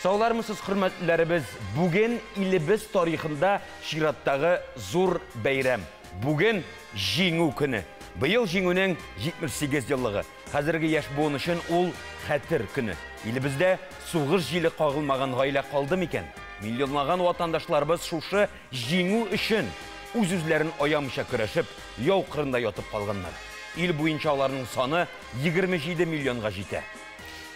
Саулармысыз, хөрмәтлеләребез, бүген илебез тарихында чираттагы зур бәйрәм. Бүген Җиңү көне. Быел Җиңүнең 78 еллыгы. Хәзерге яшь буын өчен ул хәтер көне. Илебездә сугыш җиле кагылмаган гаилә калды микән? Миллионлаган ватандашларыбыз шушы Җиңү өчен үз-үзләрен аямыйча көрәшеп, яу кырында ятып калганнар. Ил буенча аларның саны 27 миллионга җитә.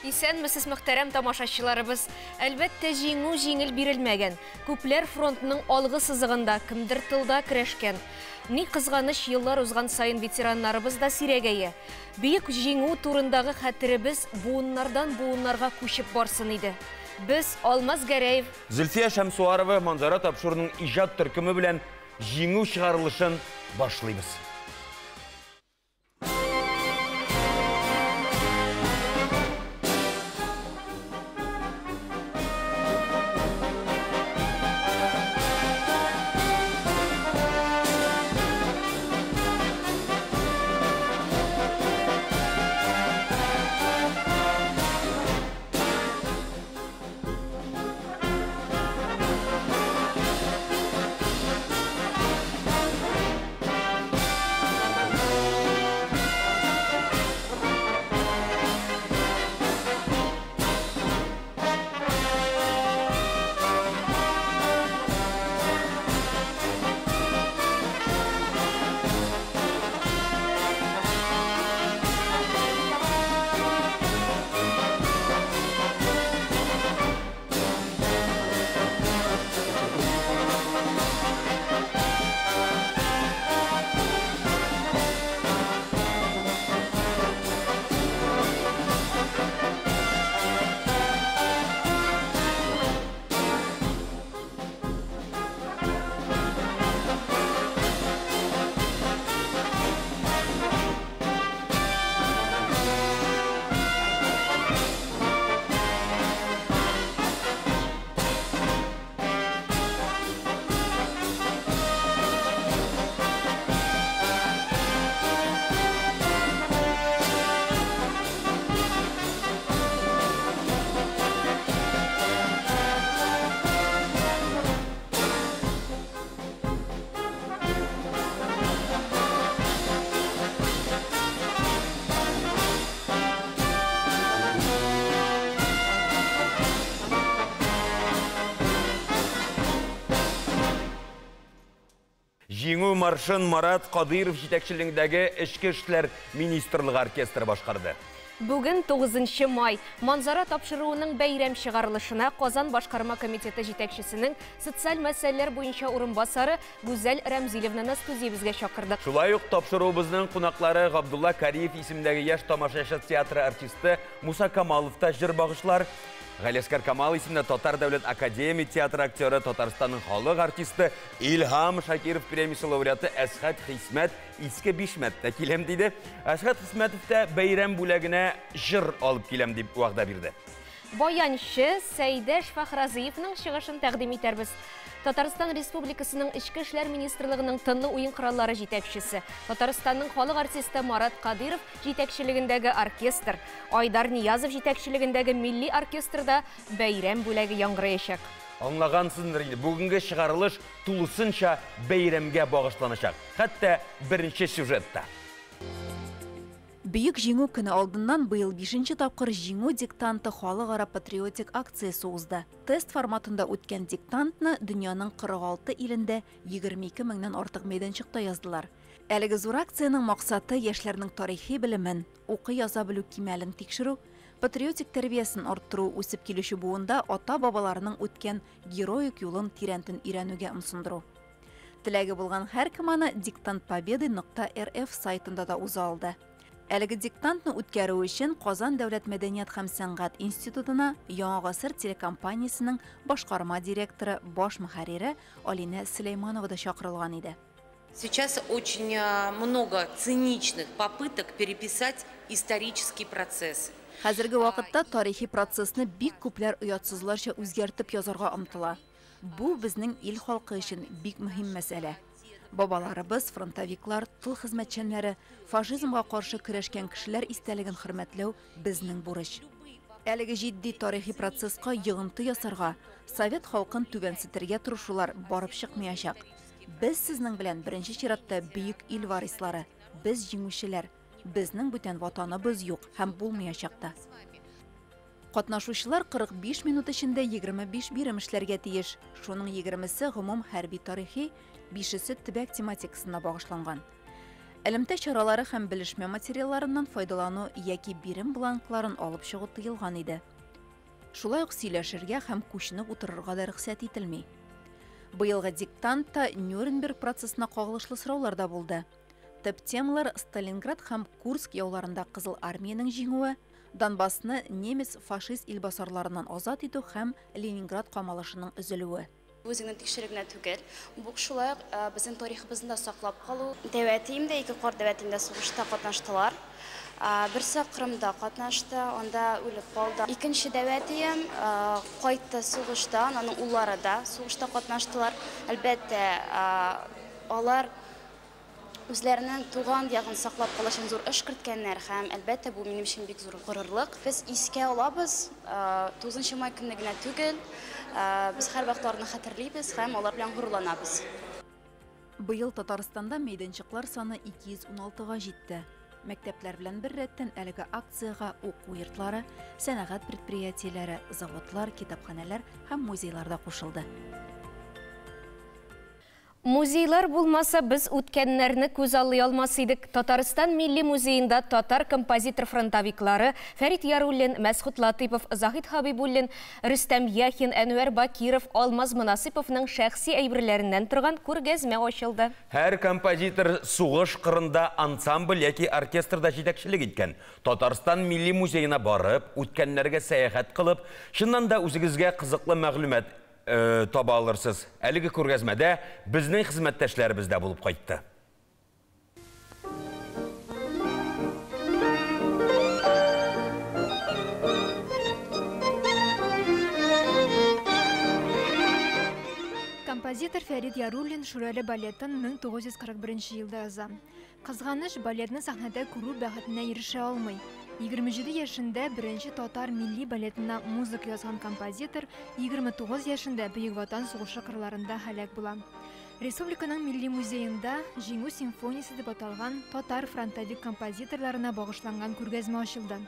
Исәнмесез, мөхтәрәм тамашачыларыбыз. Әлбәттә, җиңү җиңел бирелмәгән. Күпләр фронтның алгы сызыгында, кемдер тылда көрәшкән. Ни кызганыч, еллар узган саен ветераннарыбыз да сирәгәя. Бөек Җиңү турындагы хәтеребез буыннардан буыннарга күчеп барсын иде. Без, Алмаз Гәрәев, Зөлфия Шәмсуарова Манзара тапшыруының иҗат төркеме белән Җиңү чыгарылышын башлыйбыз. Җиңү маршын Марат Кадыйров җитәкчелегендәге Эчке эшләр министрлыгы оркестры башкарды. Бүген 9 май. Манзара тапшыруының бәйрәм чыгарылышына Казан башкарма комитеты җитәкчесенең социаль мәсьәләләр буенча урынбасары Гүзәл Рәмзилевнаны студиябезгә чакырдык. Шулай ук тапшыруыбызның кунаклары Габдулла Кариев исемендәге яшь тамашачы театры артисты Муса Камалов та җыр багышлар. Галиәсгар Камал исемендә Татар дәүләт академия театры актеры, Татарстанның халык артисты, Илһам Шакиров премиясе лауреаты Әсхәт Хисмәт Иске Бишмәттә киләм диде. Әсхәт Хисмәтов та бәйрәм бүләгенә җыр алып киләм дип вәгъдә бирде. Баянчы Сәйдәш Фәхразиевның чыгышын тәкъдим итәрбез. Татарстан Республикасының Эчке эшләр министрлыгының тынлы уен кораллары җитәкчесе, Татарстанның халык артисты Марат Кадыйров җитәкчелегендәге оркестр, Айдар Ниязов җитәкчелегендәге милли оркестрда бәйрәм бүләге яңгыраячак. Аңлагансыздыр инде, бүгенге чыгарылыш тулысынча бәйрәмгә багышланачак. Хәтта беренче сюжетта. Бөек Җиңү көне алдыннан быел бишенче тапкыр Җиңү диктанты халыкара патриотик акциясе узды. Тест форматында үткән диктантны дөньяның 46 илендә 22 меңнән артык мәйданчыкта яздылар. Әлеге зур акциянең максаты яшьләрнең тарихи белемен, укый-яза белү кимәлен тикшерү, патриотик тәрбиясен арттыру, үсеп килүче буында ата-бабаларының үткән героик юлын тирәнтен өйрәнүгә ымсындыру. Теләге булган һәркем аны диктантпобеды нокта рф сайтында да уза алды. Әлеге диктантны үткәрү өчен Казан дәүләт мәдәният һәм сәнгать институтына Яңа гасыр телекомпаниясенең башкарма директоры, баш мөхәррире Алинә Сөләйманова да чакырылган иде. Сейчас очень много циничных попыток переписать исторический процесс. Хәзерге вакытта тарихи процессны бик күпләр оятсызларча үзгәртеп язарга омтыла. Бу безнең ил халкы өчен бик мөһим мәсьәлә. Бабаларыбыз, фронтовиклар, тыл хезмәтчәннәре, фашизмга каршы көрәшкән кешеләр истәлеген хөрмәтләү безнең бурыч. Әлеге җитди тарихи процесска йогынты ясарга, совет халкын түбәнсетергә тырышулар барып чыкмаячак. Без сезнең белән беренче чиратта бөек ил варислары, без җиңүчеләр. Безнең бүтән ватаныбыз юк һәм булмаячак та. Катнашучылар 45 минут эчендә 25 бирем эшләргә тиеш. Шуның 20-се гомум хәрби тарихи, 5-се төбәк тематикасына багышланган. Элемтә чаралары һәм белешмә материалларыннан файдалану яки бирем бланкларын алып чыгу тыелган иде. Шулай ук сөйләшергә һәм күченеп утырырга да рөхсәт ителми. Быелгы диктантта Нюрнберг процессына кагылышлы сораулар да булды. Төп темалар Сталинград һәм Курск яуларында Кызыл армиянең җиңүе, Донбассны немец фашист илбасарларыннан азат итү һәм Ленинград камалышының өзелүе. Үзеңне тикшереп генә түгел, бу шулай ук безнең тарихыбызны да саклап калу. Дәү әтием дә, ике карт дәү әтием дә сугышта катнаштылар. Берсе Кырымда катнашты, анда үлеп калды. Икенче дәү әтием кайтты сугыштан, аның уллары да сугышта катнаштылар. Әлбәттә, алар үзләренең туган ягын саклап калу өчен зур эш керткәннәр һәм, әлбәттә, бу минем өчен бик зур горурлык. Без искә алабыз, 9 май көнне генә түгел, без һәрвакыт аларны хәтерлибез һәм алар белән горурланабыз. Быел Татарстанда мәйданчыклар саны 216-га җитте. Мәктәпләр белән бер рәттән әлеге акциягә уку йортлары, сәнәгать предприятиеләре, заводлар, китапханәләр һәм музейлар да кушылды. Музейлар булмаса, без үткәннәрне күз аллый алмас идек. Татарстан Милли музеенда татар композитор фронтовиклары Фәрит Яруллин, Мәсхүт Латыйпов, Заһид Хабибуллин, Рөстәм Яхин, Әнвәр Бакиров, Алмаз Монасыповның шәхси әйберләреннән торган күргәзмә ачылды. Һәр композитор сугыш кырында ансамбль яки оркестрда җитәкчелек иткән. Татарстан Милли музеена барып, үткәннәргә сәяхәт кылып, чыннан да үзегезгә кызыклы мәгълүмат таба алырсыз. Әлеге күргәзмәдә безнең хезмәттәшләребез дә булып кайтты. Композитор Фәрит Яруллин Шүрәле балетын 1941 елда яза. Кызганыч, балетны сәхнәдә күрү бәхетенә ирешә алмый. 27 яшендә беренче татар милли балетына музыка язган композитор 29 яшендә Бөек Ватан сугышы кырларында һәлак була. Республиканың Милли музеенда Җиңү симфониясе дип аталган татар фронтовик композиторларына багышланган күргәзмә ачылды.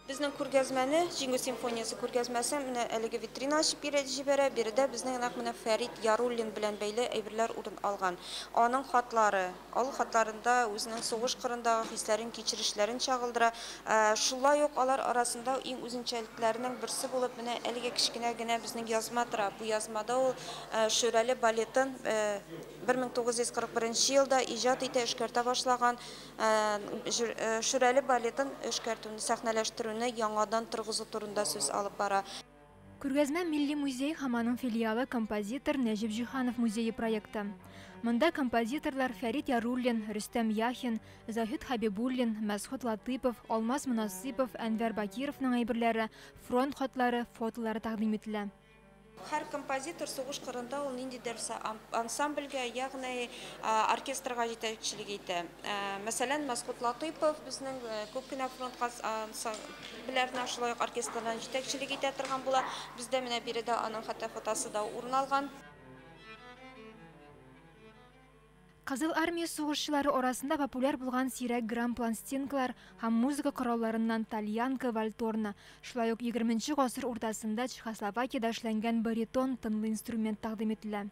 Безнең күргәзмәне, Җиңү симфониясе күргәзмәсе, менә әлеге витрина ачып җибәрә. Биредә безнең нәкъ менә Фәрит Яруллин белән бәйле әйберләр урын алган. Аның хатлары, ул хатларында үзенең сугыш кырындагы хисләрен, кичерешләрен чагылдыра. Шулай ук алар арасында иң үзенчәлекләренең берсе булып менә әлеге кечкенә генә безнең язма тора. Бу язмада ул Шүрәле балетын 1941 елда иҗат итә, эшкәртә башлаган. Шүрәле балетын эшкәртүне, сәхнәләштерүне яңадан торгызу турында сүз алып бара. Күргәзмә Милли музей һәм аның филиалы композитор Нәҗип Җиһанов музее проекты. Монда композиторлар Фәрит Яруллин, Рөстәм Яхин, Заһид Хабибуллин, Мәсхүт Латыйпов, Алмаз Монасыйпов, Әнвәр Бакировның әйберләре, фронт хатлары, фотолары тәкъдим ителә. Һәр композитор сугыш кырында ул ниндидер ансамбльгә, ягъни оркестрга җитәкчелек итә. Мәсәлән, Мәсхүт Латыйпов безнең күп кенә фронт ансамбльләренә шулай ук оркестрдан җитәкчелек итә торган була. Бездә менә биредә аның хәтта фотосы да урын алган. Кызыл армия сугышчылары арасында популяр булган сирәк грамм-пластинкалар һәм музыка коралларыннан тальянка, вальторна, шулай ук 20 гасыр уртасында Чехословакиядә эшләнгән баритон тынлы инструмент тәкъдим ителә.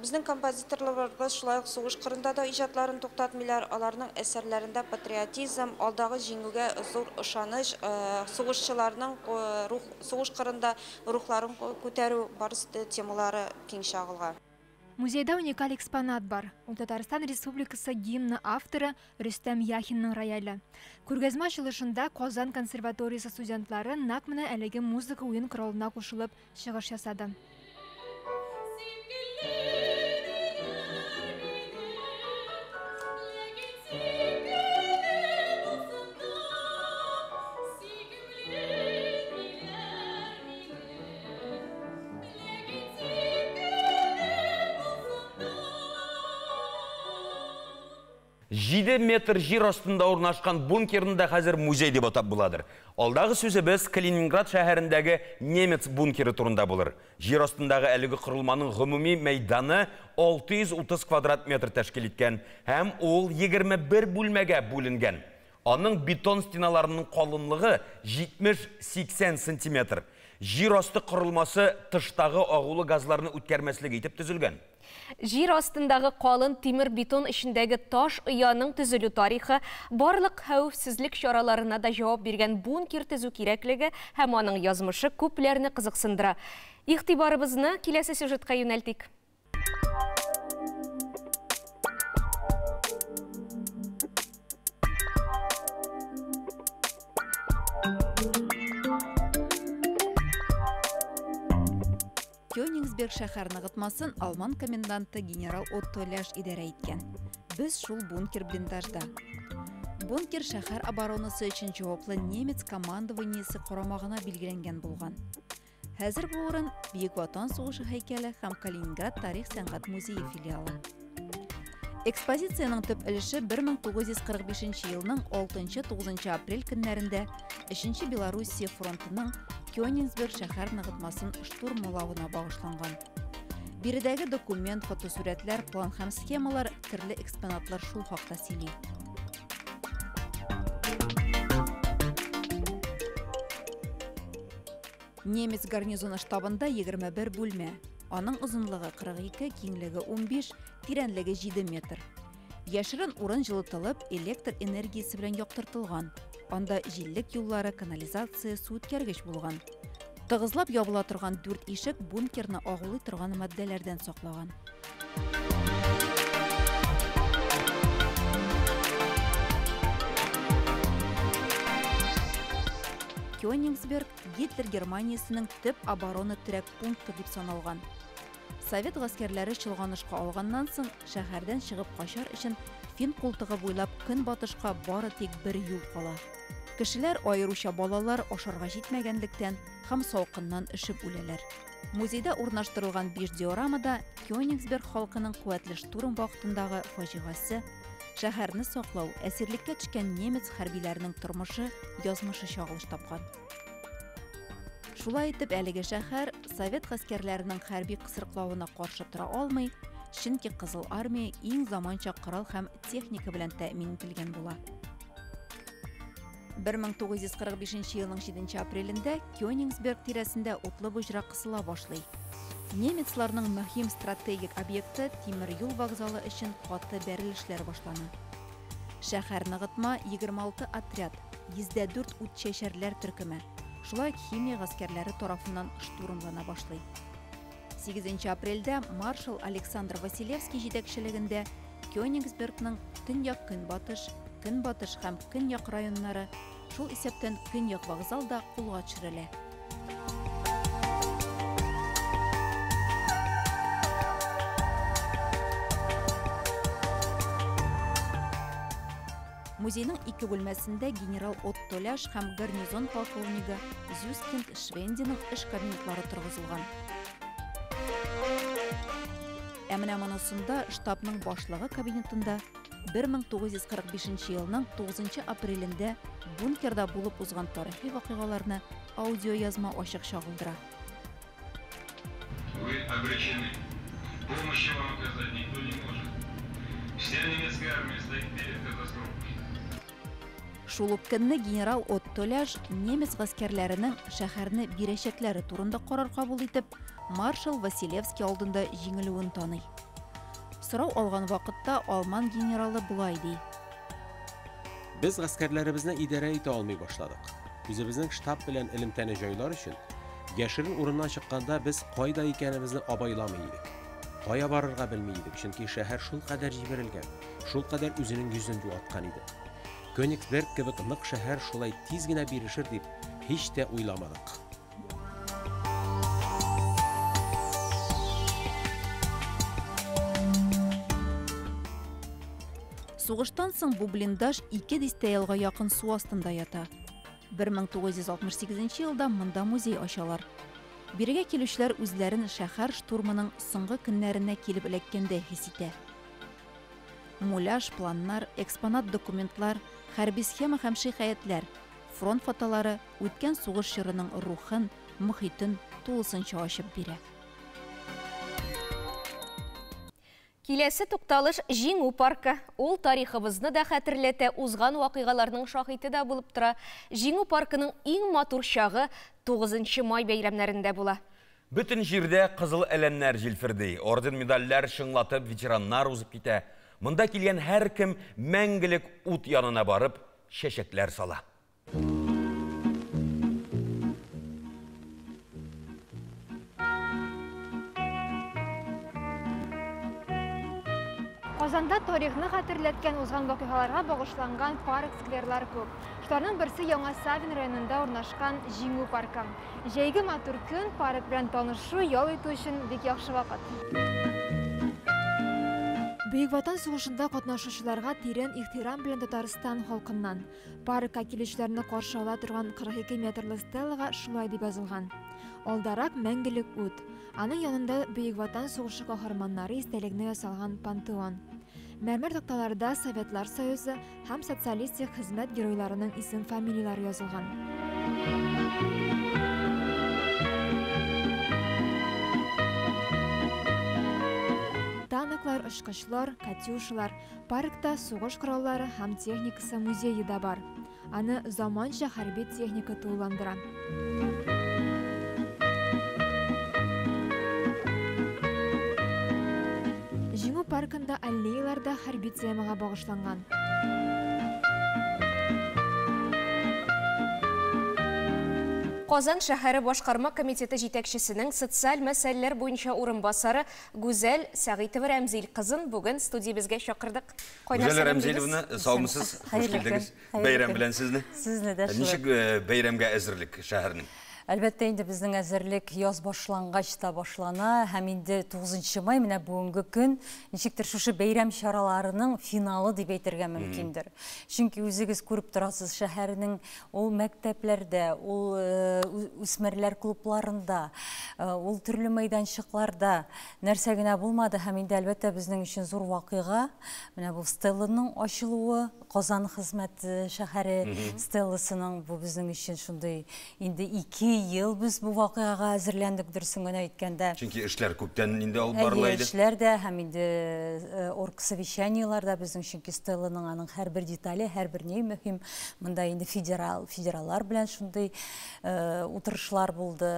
Безнең композиторларыбыз шулай ук сугыш кырында да иҗатларын туктатмыйлар. Аларның әсәрләрендә патриотизм, алдагы җиңүгә зур ышаныч, сугышчыларның рух, сугыш кырында рухларын күтәрү барысы темалары киң чагылган. Музейда уникаль экспонат бар. Ул Татарстан Республикасы гимны авторы Рөстәм Яхинның рояле. Күргәзмә ачылышында Казан консерваториясе студентлары нәкъ менә әлеге музыка уен коралына кушылып чыгыш ясады. 7 метр җир астында урнашкан бункерны да хәзер музей дип атап буладыр. Алдагы сүзебез Калининград шәһәрендәге немец бункеры турында булыр. Җир астындагы әлеге корылманың гомуми мәйданы 630 квадрат метр тәшкил иткән һәм ул 21 бүлмәгә бүленгән. Аның бетон стеналарының калынлыгы 70-80 сантиметр. Җир асты корылмасы тыштагы агулы газларны үткәрмәслек итеп төзелгән. Җир астындагы калын тимер бетон эчендәге таш ояның төзелү тарихы, барлык хәвефсезлек чараларына да җавап биргән бункер төзү кирәклеге һәм аның язмышы күпләрне кызыксындыра. Игътибарыбызны киләсе сюжетка юнәлтик. Кёнигсберг шәһәр ныгытмасын алман коменданты генерал Отто Ляш идарә иткән. Без шул бункер блиндажда. Бункер шәһәр оборонасы өчен җаваплы немец командованиесе карамагына билгеләнгән булган. Хәзер бу урын Бөек Ватан сугышы һәйкәле һәм Калининград тарих сәнгать музее филиалы. Экспозициянең төп өлеше 1945 елның 6-9 апрель көннәрендә 3 Белоруссия фронтының Кёнигсберг шәһәр ныгытмасын штурмлавына багышланган. Биредәге документ, фотосурәтләр, план һәм схемалар, төрле экспонатлар шул хакта сөйли. Немец гарнизоны штабында 21 бүлмә. Аның озынлыгы 42, киңлеге 15, тирәнлеге 7 метр. Яшерен урын җылытылып, электр энергиясе белән яктыртылган. Анда җиллек юллары, канализация, су үткәргеч булган. Тыгызлап ябыла торган 4 ишек бункерны агулый торган матдәләрдән саклаган. Кёнигсберг Гитлер Германиясенең төп оборона терәк пункты дип саналган. Совет гаскәрләре чолганышка алганнан соң шәһәрдән чыгып качар өчен Фин култыгы буйлап көнбатышка бары тик бер юл кала. Кешеләр, аеруча балалар, ашарга җитмәгәнлектән һәм салкыннан өшеп үләләр. Музейда урнаштырылган 5 диорамада Кёнигсберг халкының куәтле штурм вакытындагы фаҗигасе, шәһәрне саклау, әсирлеккә төшкән немец хәрбиләренең тормышы, язмышы чагылыш тапкан. Шулай итеп, әлеге шәһәр совет гаскәрләренең хәрби кысрыклавына каршы тора алмый, чөнки Кызыл армия иң заманча корал һәм техника белән тәэмин ителгән була. 1945 елның 7 апрелендә Кёнигсберг тирәсендә утлы боҗра кысыла башлый. Немецларның мөһим стратегик объекты тимер юл вокзалы өчен каты бәрелешләр башлана. Шәһәр ныгытма 26 отряд, 104 утчәчәрләр төркеме, шулай ук химия гаскәрләре тарафыннан штурмлана башлый. 8 апрельдә маршал Александр Василевский җитәкчелегендә Кёнигсбергның төньяк-көнбатыш, көнбатыш һәм көньяк районнары, шул исәптән көньяк вокзал да кулга төшерелә. Музейның ике бүлмәсендә генерал Отто Ляш һәм гарнизон полковнигы Зюскинд Швендиның эш кабинетлары торгызылган. Ә менә монысында штабның башлыгы кабинетында 1945 елның 9 апрелендә бункерда булып узган тарихи вакыйгаларны аудиоязма ачык чагылдыра. Вы обречены. Помощи вам оказать никто не может. Вся немецкая армия стоит перед катастрофой. Шул ук көнне генерал Отто Ляш немец гаскәрләренең шәһәрне бирәчәкләре турында карар кабул итеп, маршал Василевский алдында җиңелүен таный. Сорау алган вакытта алман генералы болай ди: Без гаскәрләребезне идарә итә алмый башладык. Үзебезнең штаб белән элемтәне җайлар өчен яшерен урыннан чыкканда без кайда икәнебезне абайламый идек. Кая барырга белми идек, чөнки шәһәр шулкадәр җимерелгән, шулкадәр үзенең йөзен югалткан иде. Кёнигсберг кебек нык шәһәр шулай тиз генә бирешер дип һич тә уйламадык. Сугыштан соң бу блиндаж 2 дистә елга якын су астында ята. 1968 елда монда музей ачалар. Бирегә килүчеләр үзләрен шәһәр штурмының соңгы көннәренә килеп эләккәндәй хис итә. Муляж, планнар, экспонат документлар, хәрби схема һәм шикаятьләр, фронт фотолары үткән сугыш чорының рухын, мохитен тулысынча ачып бирә. Киләсе тукталыш Җиңү паркы. Ул тарихыбызны да хәтерләтә, узган вакыйгаларның шаһиты да булып тора. Җиңү паркының иң матур чагы 9 май бәйрәмнәрендә була. Бөтен җирдә кызыл әләмнәр җилферди, орден-медальләр чыңлатып ветераннар узып китә. Монда килгән һәркем мәңгелек ут янына барып чәчәкләр сала. Казанда тарихны хәтерләткән узган вакыйгаларга багышланган парк-скверлар күп. Шуларның берсе Яңа Савин районында урнашкан Җиңү паркы. Җәйге матур көн, парк белән танышу, ял итү өчен бик яхшы вакыт. Бөек Ватан сугышында катнашучыларга тирән ихтирам белән Татарстан халкыннан. Паркка килүчеләрне каршы ала торган 42 метрлы стелага шулай дип язылган. Алдарак мәңгелек ут. Аның янында Бөек Ватан сугышы каһарманнары истәлегенә ясалган пантеон. Мәрмәр такталарда Советлар Союзы һәм социалистик хезмәт геройларының исем-фамилияләре язылган. Танклар, очкычлар, катюшалар, паркта сугыш кораллары һәм техникасы музее да бар. Аны заманча хәрби техника тулыландыра. Җиңү паркында аллеялар да хәрби темага багышланган. Казан шәһәре башкарма комитеты җитәкчесенең социаль мәсьәләләр буенча урынбасары Гүзәл Сәгыйтова Рәмзил кызын бүген студиябезгә чакырдык. Гүзәл Рәмзиловна, саумысыз, хуш килдегез. Бәйрәм белән сезне. Сезне дә шулай. Ничек бәйрәмгә әзерлек шәһәрнең? Әлбәттә, инде безнең әзерлек яз башлангач та башлана, һәм инде 9 май менә бүгенге көн ничектер шушы бәйрәм чараларының финалы дип әйтергә мөмкиндер. Чөнки үзегез күреп торасыз, шәһәрнең ул мәктәпләрдә, ул үсмерләр клубларында, ул төрле мәйданчыкларда нәрсә генә булмады, һәм инде әлбәттә безнең өчен зур вакыйга менә бу стеланың ачылуы, Казан хезмәт шәһәре стеласының, бу безнең өчен шундый инде 2 ел без бу вакыйгага әзерләндек, дөресен генә әйткәндә. Чөнки эшләр күптән инде алып барыла иде. Эшләр дә һәм инде оргсовещаниелар да безнең, чөнки стеланың аның һәрбер детале, һәрбер ни мөһим. Монда инде федераллар белән шундый утырышлар булды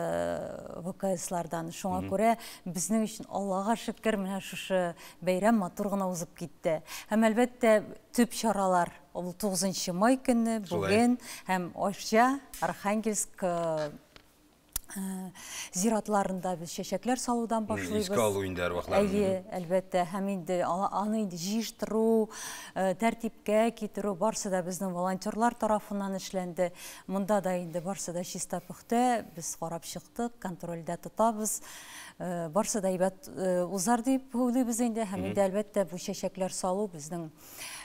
ВКСлардан. Шуңа күрә безнең өчен Аллага шөкер менә шушы бәйрәм матур гына узып китте. Һәм әлбәттә төп чаралар ул 9 май көне бүген һәм Арча, Архангельск зиратларында без чәчәкләр салудан башлыйбыз. Искә алу инде әрвахларны. Әйе, әлбәттә, һәм инде аны инде җыештыру, тәртипкә китерү барсы да безнең волонтерлар тарафыннан эшләнде. Монда да инде барсы да чиста пөхтә, без карап чыктык, контрольдә тотабыз. Барсы да әйбәт узар дип уйлыйбыз инде, һәм инде әлбәттә бу чәчәкләр салу безнең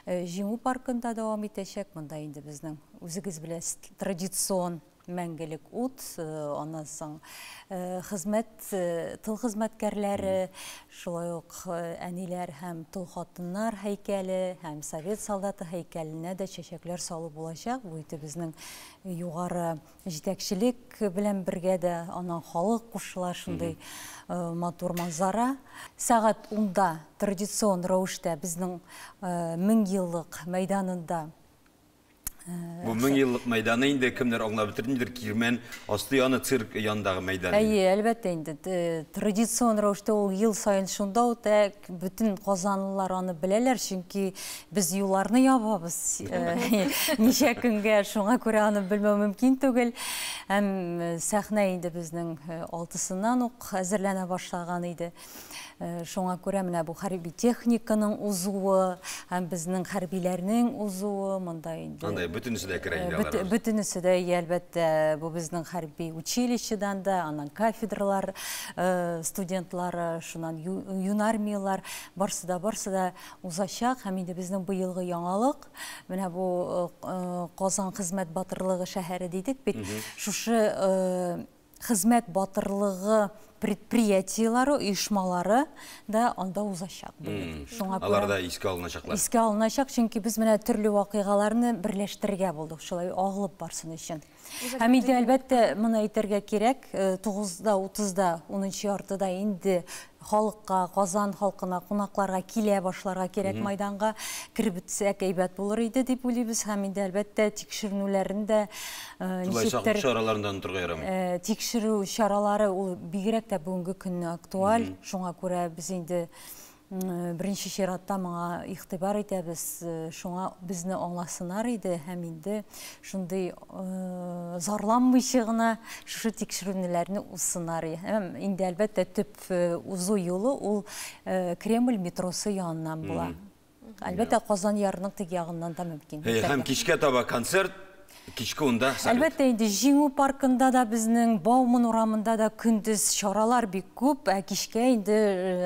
Җиңү паркында дәвам итәчәк. Монда инде безнең үзегез беләсез традицион мәңгелек ут, аннан соң хезмәт, тыл хезмәткәрләре, шулай ук әниләр һәм тол хатыннар һәйкәле һәм совет солдаты һәйкәленә дә чәчәкләр салу булачак. Бу инде безнең югары җитәкчелек белән бергә дә аннан халык кушыла, шундый матур манзара. Сәгать 10-да традицион рәвештә безнең 1000 еллык мәйданында. Бу 1000 еллык мәйданы инде кемнәр аңлап бетермидер, Кирмән асты яны цирк янындагы мәйдан. Әйе, әлбәттә инде традицион рәвештә ул ел саен шунда үтә, бөтен казанлылар аны беләләр, чөнки без юлларны ябабыз ничә көнгә, шуңа күрә аны белмәү мөмкин түгел. Һәм сәхнә инде безнең 6-сыннан ук әзерләнә башлаган иде. Шуңа күрә менә бу хәрби техниканың узуы һәм безнең хәрбиләрнең узуы монда инде. Анда бөтенесе дә керә инде алар. Бөтенесе дә, әлбәттә, бу безнең хәрби училищедан да, аннан кафедралар студентлары, шуннан юнармиялар, барсы да узачак. Һәм инде безнең быелгы яңалык, менә бу Казан хезмәт батырлыгы шәһәре дидек бит. Шушы хезмәт батырлыгы предприятиеләре, оешмалары да анда узачак быел. Шуңа күрә Алар да искә алыначаклар. Искә алыначак, чөнки без менә төрле вакыйгаларны берләштерергә булдык, шулай агылып барсын өчен. Һәм инде, әлбәттә, моны әйтергә кирәк, 9-да, 30-да, 10 яртыда инде халыкка, Казан халкына, кунакларга килә башларга кирәк майданга. Кереп бетсәк әйбәт булыр иде дип уйлыйбыз. Һәм инде, әлбәттә, тикшеренүләрен дә Шулай саклык чараларын да онытырга ярамый. Тикшерү чаралары ул бигрәк тә бүгенге көнне актуаль. Шуңа күрә без инде беренче чиратта моңа игътибар итәбез. Шуңа безне аңласыннар иде һәм инде шундый зарланмыйча гына шушы тикшеренүләрне узсыннар иде. Һәм инде, әлбәттә, төп узу юлы ул Кремль метросы яныннан була. Әлбәттә, Казан ярының теге ягыннан да мөмкин. Һәм кичкә таба концерт, кичке унда салют. Әлбәттә, инде Җиңү паркында да безнең Бауман урамында да көндез чаралар бик күп, ә кичкә инде,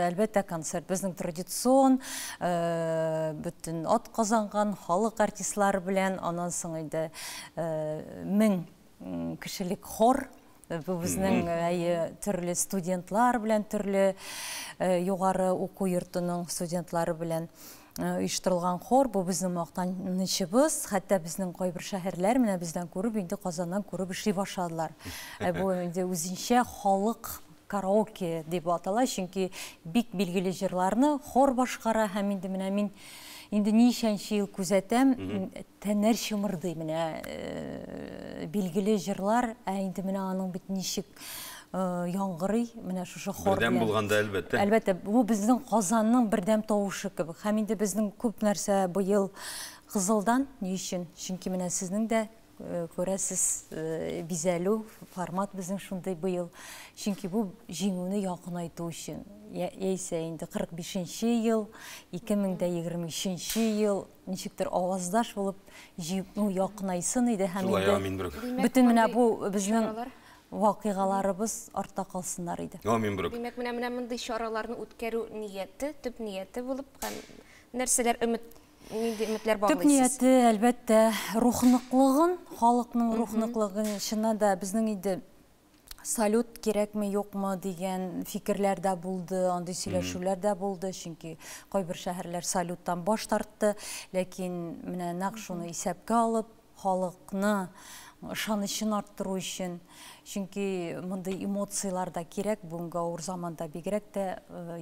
әлбәттә, концерт. Безнең традицион, бөтен ат казанган халык артистлары белән, аннан соң инде 1000 кешелек хор. Бу безнең төрле студентлар белән, төрле югары уку йортының студентлары белән оештырылган хор. Бу безнең мактанычыбыз. Хәтта безнең кайбер шәһәрләр менә бездән күреп, инде Казаннан күреп эшли башладылар. Бу инде үзенчә халык караоке дип атала, чөнки бик билгеле җырларны хор башкара. Һәм инде менә мин инде ничәнче ел күзәтәм, тәннәр чымырдый менә билгеле җырлар, ә инде менә аның бит ничек яңгырый, менә шушы хор Бердәм белән. булганда, әлбәттә. Әлбәттә, бу безнең Казанның бердәм тавышы кебек. Һәм инде безнең күп нәрсә быел кызылдан, ни өчен? Чөнки менә сезнең дә күрәсез, бизәлү формат безнең шундый быел. Чөнки бу җиңүне якынайту өчен. Яисә инде 45 ел, 2023 ел ничектер аваздаш булып җиңү якынайсын иде һәм Шулай, инде амин, берүк. бөтен менә бу безнең вакыйгаларыбыз артта калсыннар иде. Амин, берүк. Димәк, менә мондый чараларны үткәрү нияте, төп нияте булып, һәм нәрсәләр өмет, нинди өметләр Төп баглыйсыз? нияте, әлбәттә, рухныклыгын, халыкның рухныклыгын, чыннан да безнең инде салют кирәкме, юкмы дигән фикерләр дә булды, андый сөйләшүләр дә булды, чөнки кайбер шәһәрләр салюттан баш тартты, ләкин менә нәкъ шуны исәпкә алып, халыкны ышанычын арттыру өчен, чөнки мондый эмоцияләр дә кирәк бүгенге авыр заманда, бигрәк тә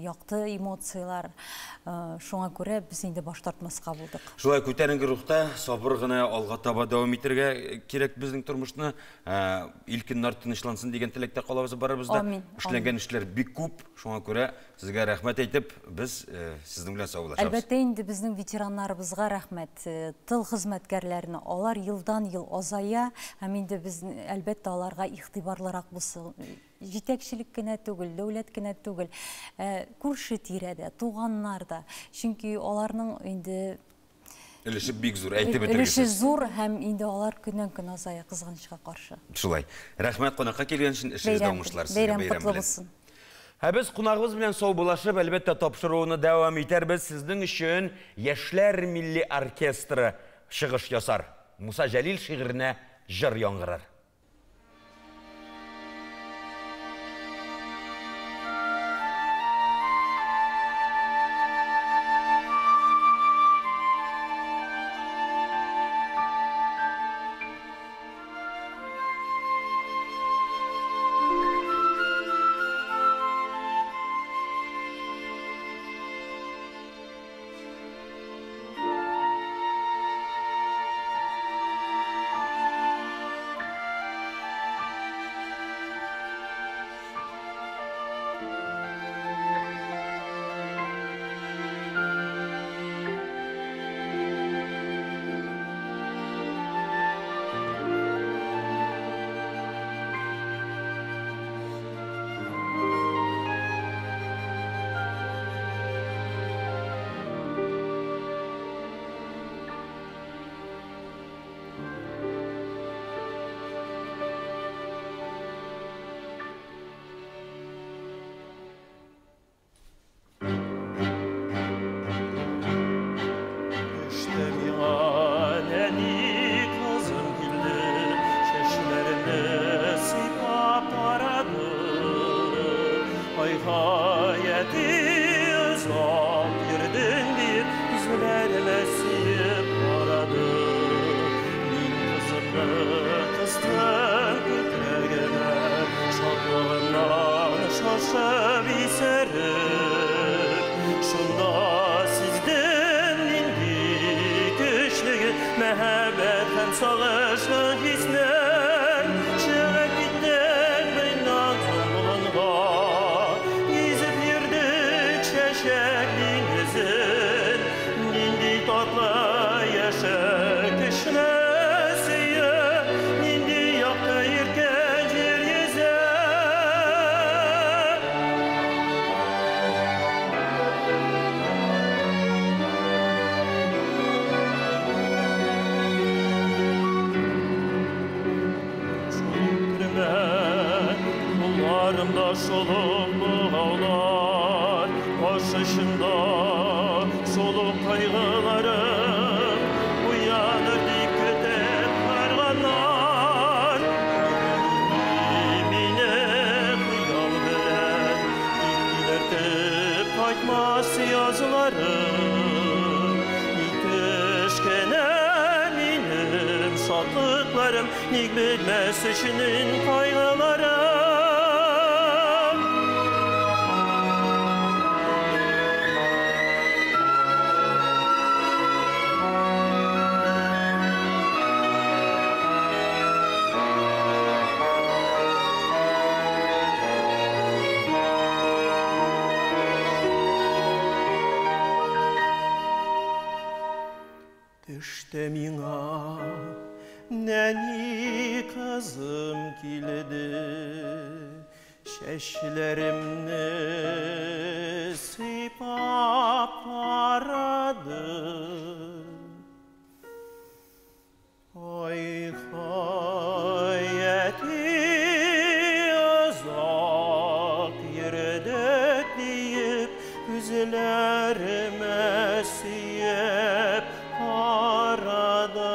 якты эмоцияләр, шуңа күрә без инде баш тартмаска булдык. Шулай күтәренке рухта сабыр гына алга таба дәвам итәргә кирәк безнең тормышны. Ил көннәр тынычлансын дигән теләктә калабыз барыбыз да. Амин, Эшләнгән эшләр бик күп, шуңа күрә сезгә рәхмәт әйтеп, без сезнең белән саубуллашабыз. Әлбәттә, инде безнең ветераннарыбызга рәхмәт, тыл хезмәткәрләренә, алар елдан-ел азая, һәм инде без, әлбәттә, аларга игътибарлырак булсын. Җитәкчелек кенә түгел, дәүләт кенә түгел, күрше тирәдә, туганнар да. Чөнки аларның инде өлеше бик зур, әйтеп өлеше бетергесез. зур һәм инде алар көннән-көн азая, кызганычка каршы. Шулай. Рәхмәт кунакка килгән өчен, эшегездә уңышлар сезгә, Бәйрәм бәйрәм котлы белән. булсын. Ә без кунагыбыз белән саубуллашып, әлбәттә, тапшыруны дәвам итәрбез. Сезнең өчен Яшьләр милли оркестры чыгыш ясар. Муса Җәлил шигыренә җыр яңгырар. Ай, озак йөрдең дип, күзләремә сөеп карады. Мин кызымны кыстым күкрәгемә, шатлыгымнан шашып исереп. Шунда сиздем нинди көчлеген мәхәббәт һәм сагышның хиснен. Чыгып киттек моннан соң болынга, гизеп йөрдек чәчәк диңгезен. Нинди татлы яшәк көчле сөю, нинди якты иркен җир йөзе. Күкремә, кулларымда шул ук богаулар, баш очымда шул ук кайгыларым, уяныр дип көтеп барганнар. Мине хыял белән, тик тилертеп кайтмас язларым. Ник төшкәнә минем шатлыкларым, ник бетмәс өчен кайгыларым. Төштә миңа нәни кызым килде, чәчләремне сыйпап карады. Ай, әти, озак йөрдек диеп, күзләремә сөеп карады.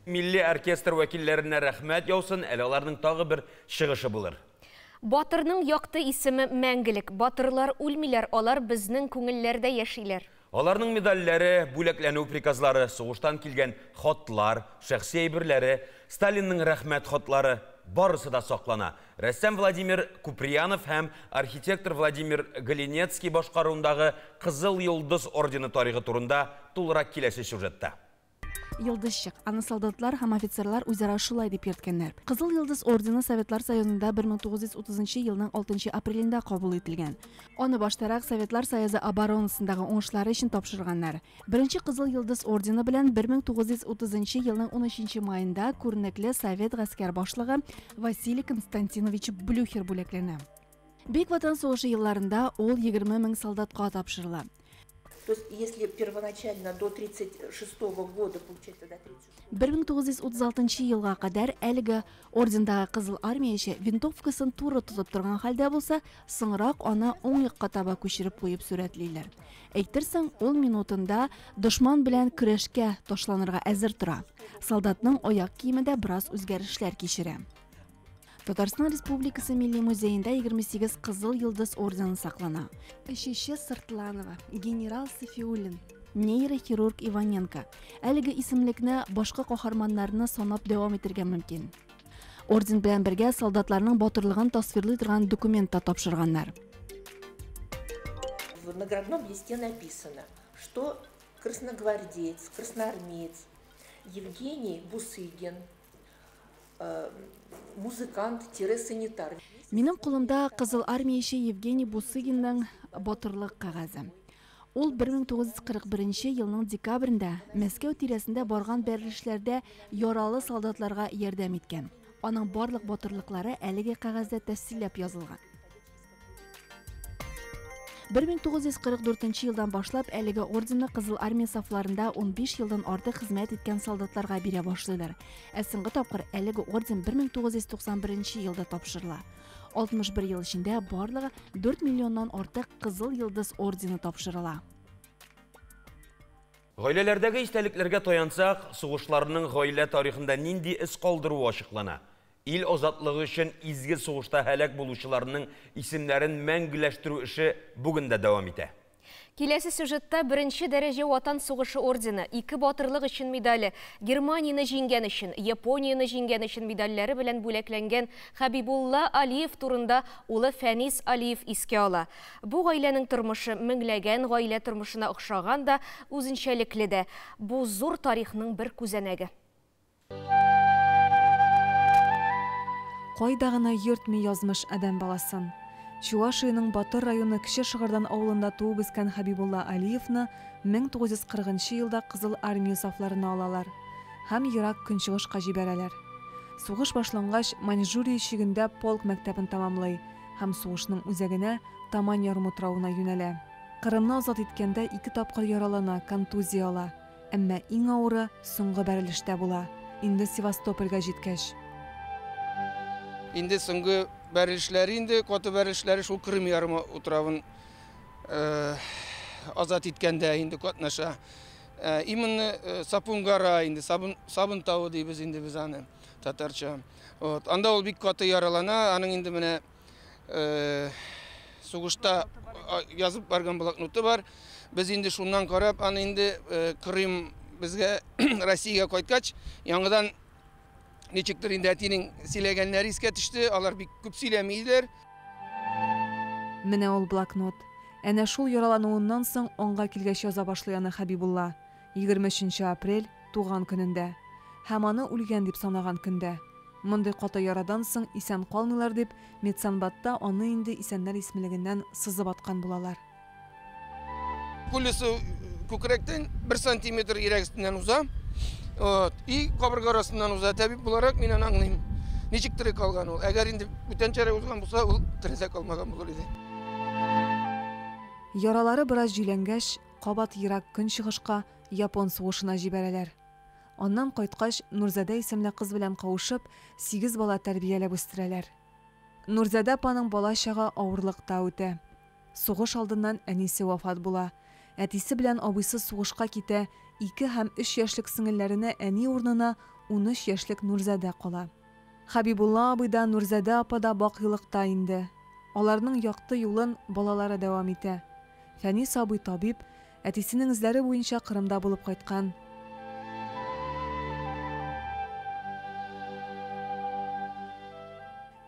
Милли оркестр вәкилләренә рәхмәт яусын, әле аларның тагы бер чыгышы булыр. Батырның якты исеме мәңгелек. Батырлар үлмиләр, алар безнең күңелләрдә яшиләр. Аларның медальләре, бүләкләнү приказлары, сугыштан килгән хатлар, шәхси әйберләре, Сталинның рәхмәт хатлары барысы да саклана. Рәссам Владимир Куприянов һәм архитектор Владимир Галинецкий башкаруындагы Кызыл Йолдыз ордены тарихы турында тулырак киләсе сюжетта. Йолдызчык. Аны солдатлар һәм офицерлар үзара шулай дип йөрткәннәр. Кызыл Йолдыз ордены Советлар Союзында 1930 елның 6 апрелендә кабул ителгән. Аны баштарак Советлар Союзы оборонасындагы уңышлары өчен тапшырганнар. Беренче Кызыл Йолдыз ордены белән 1930 елның 13 маенда күренекле совет гаскәр башлыгы Василий Константинович Блюхер бүләкләнә. Бөек Ватан сугышы елларында ул 20 мең солдатка тапшырыла. То есть, если первоначально до 36 года, получается, до 36 1936 елга кадәр әлеге ордендагы Кызыл армияче винтовкасын туры тотып торган хәлдә булса, соңрак аны уң якка таба күчереп куеп сурәтлиләр. Әйтерсең, ул минутында дошман белән көрәшкә ташланырга әзер тора. Солдатның аяк киеме дә бераз үзгәрешләр кичерә. Татарстан Республикасы Милли музеенда 28 Кызыл Йолдыз ордены саклана. Өченче Сыртланова, генерал Сафиуллин, нейрохирург Иваненко. Әлеге исемлекне башка каһарманнарны санап дәвам итәргә мөмкин. Орден белән бергә солдатларның батырлыгын тасвирлый торган документ та тапшырганнар. В наградном листе написано, что красногвардеец, красноармеец Евгений Бусыгин, музыкант-санитар. Минем кулымда Кызыл армияче Евгений Бусыгинның батырлык кәгазе. Ул 1941 елның декабрендә Мәскәү тирәсендә барган бәрелешләрдә яралы солдатларга ярдәм иткән. Аның барлык батырлыклары әлеге кәгазьдә тәфсилләп язылган. 1944 елдан башлап әлеге орденны Кызыл армия сафларында 15 елдан артык хезмәт иткән солдатларга бирә башлыйлар. Ә соңгы тапкыр әлеге орден 1991 елда тапшырыла. 61 ел эчендә барлыгы 4 миллионнан артык Кызыл Йолдыз ордены тапшырыла. Гаиләләрдәге истәлекләргә таянсак, сугышларның гаилә тарихында нинди эз калдыруы ачыклана. Ил азатлыгы өчен изге сугышта һәлак булучыларның исемнәрен мәңгеләштерү эше бүген дә дәвам итә. Киләсе сюжетта беренче дәрәҗә Ватан сугышы ордены, ике батырлык өчен медале, Германияне җиңгән өчен, Японияне җиңгән өчен медальләре белән бүләкләнгән Хәбибулла Алиев турында улы Фәнис Алиев искә ала. Бу гаиләнең тормышы меңләгән гаилә тормышына охшаган да, үзенчәлекле дә. Бу зур тарихның бер күзәнәге. Кайда гына йөртми язмыш адәм баласын. Чувашиянең Батыр районы Кече Шыгырдан авылында туып үскән Хәбибулла Алиевны 1940 нчы елда Кызыл Армия сафларына алалар һәм Ерак Көнчыгышка җибәрәләр. Сугыш башлангач, Маньчжурия чигендә полк мәктәбен тәмамлый һәм сугышның үзәгенә, Тамань ярымутравына юнәлә. Кырымны азат иткәндә ике тапкыр яралана, контузия ала. Әмма иң авыры соңгы бәрелештә була, инде Севастопольгә җиткәч. Инде соңгы бәрелешләре инде, каты бәрелешләре шул Крым ярымы утравын азат иткәндә инде катнаша. Именно Сапунгара инде, Сабын, Сабын тавы дибез инде без аны татарча. Вот. Анда ул бик каты яралана, аның инде менә сугышта язып барган блокноты бар. Без инде шуннан карап, аны инде Крым безгә Россиягә кайткач, яңадан ничектер инде әтинең сөйләгәннәре искә төште. Алар бик күп сөйләми иделәр. Менә ул блокнот. Әнә шул яралануыннан соң аңга килгәч яза башлый аны Хәбибулла. 23 нче апрель, туган көнендә. Һәм аны үлгән дип санаган көндә. Мондый каты ярадан соң исән калмыйлар дип, медсанбатта аны инде исәннәр исемлегеннән сызып аткан булалар. Пулясы күкрәктән бер сантиметр йөрәк өстеннән уза. Вот. И кабырга арасыннан уза. Табиб буларак мин аны аңлыйм. Ничек тере калган ул? Әгәр инде бүтәнчәрәк узган булса, ул терелә калмаган булыр иде. Яралары бераз җөйләнгәч, кабат Ерак Көнчыгышка, Япон сугышына җибәрәләр. Аннан кайткач, Нурзадә исемле кыз белән кавышып, сигез бала тәрбияләп үстерәләр. Нурзадә апаның бала чагы авырлыкта үтә. Сугыш алдыннан әнисе вафат була. Әтисе белән абыйсы сугышка китә, ике һәм өч яшьлек сеңелләренә әни урынына 13 яшьлек Нурзадә кала. Хәбибулла абый да, Нурзадә апа да бакыйлыкта инде. Аларның якты юлын балалары дәвам итә. Фәнис абый табиб, әтисенең эзләре буенча Кырымда булып кайткан.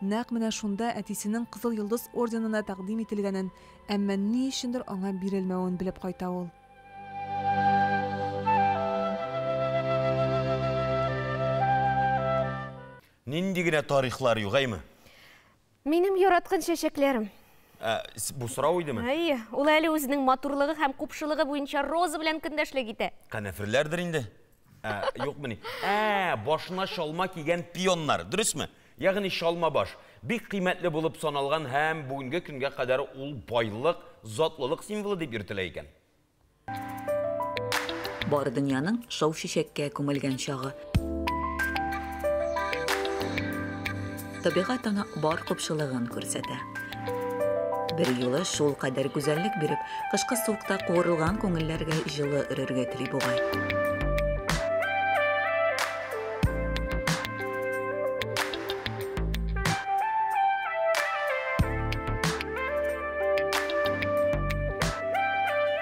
Нәкъ менә шунда әтисенең Кызыл Йолдыз орденына тәкъдим ителгәнен, әмма ни өчендер аңа бирелмәвен белеп кайта ул. Нинди генә тарихлар юк, әйме? Минем яраткан чәчәкләрем. Ә, бу сорау идеме? Әйе, ул әле үзенең матурлыгы һәм купшылыгы буенча роза белән көндәшлек итә. Канәферләрдер инде. Ә, юкмыни? Ә, башына чалма кигән пионнар, дөресме? Ягъни чалма баш. Бик кыйммәтле булып саналган һәм бүгенге көнгә кадәр ул байлык, затлылык символы дип йөртелә икән. Бар дөньяның шау чәчәккә күмелгән чагы. Табигать ана бар купшылыгын күрсәтә. Бер юлы шул кадәр гүзәллек биреп, кышкы суыкта куырылган күңелләргә җылы өрергә тели бугай.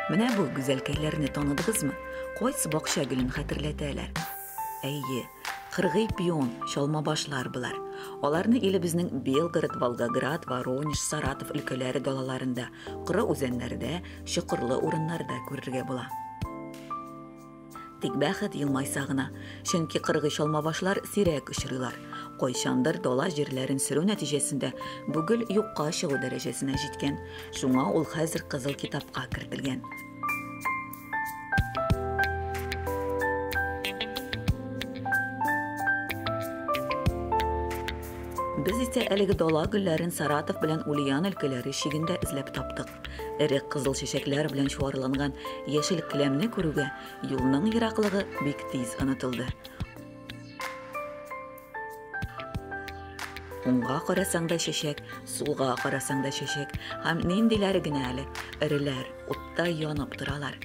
Менә бу гүзәлкәйләрне таныдыгызмы? Кайсы бакча гөлен хәтерләтәләр? Әйе, кыргый пион, чалмабашлар болар. Аларны илебезнең Белгород, Волгоград, Воронеж, Саратов өлкәләре далаларында, коры үзәннәрдә, чокырлы урыннарда күрергә була. Тик бәхет елмайса гына, чөнки кыргый чалмабашлар сирәк очрыйлар. Кайчандыр дала җирләрен сөрү нәтиҗәсендә бу гөл юкка чыгу дәрәҗәсенә җиткән. Шуңа ул хәзер Кызыл китапка кертелгән. Без исә әлеге дала гөлләрен Саратов белән Ульян өлкәләре чигендә эзләп таптык. Эре кызыл чәчәкләр белән чуарланган яшел келәмне күрүгә, юлның ераклыгы бик тиз онытылды. Уңга карасаң да чәчәк, сулга карасаң да чәчәк. Һәм ниндиләре генә әле, эреләр, уттай янып торалар.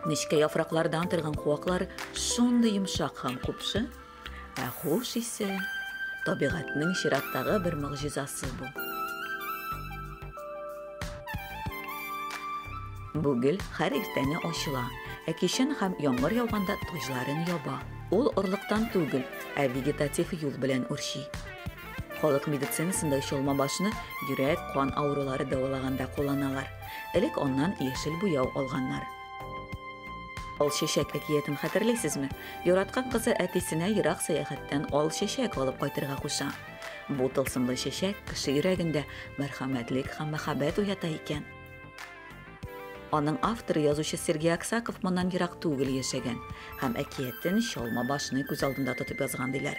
Нечкә яфраклардан торган куаклары шундый йомшак һәм купшы, ә хуш исе, табигатьнең чираттагы бер могҗизасы бу. Бу гөл һәр иртәне ачыла, ә кичен һәм яңгыр яуганда таҗларын яба. Ул орлыктан түгел, ә вегетатив юл белән үрчи. Халык медицинасында чалмабашны йөрәк-кан авырулары дәвалаганда кулланалар. Элек аннан яшел буяу алганнар. Ал чәчәк әкиятен хәтерлисезме? Яраткан кызы әтисенә ерак сәяхәттән ал чәчәк алып кайтырга куша. Бу тылсымлы чәчәк кеше йөрәгендә мәрхәмәтлек һәм мәхәббәт уята икән. Аның авторы язучы Сергей Аксаков моннан ерак түгел яшәгән һәм әкиятен чалма башны күз алдында тотып язган диләр.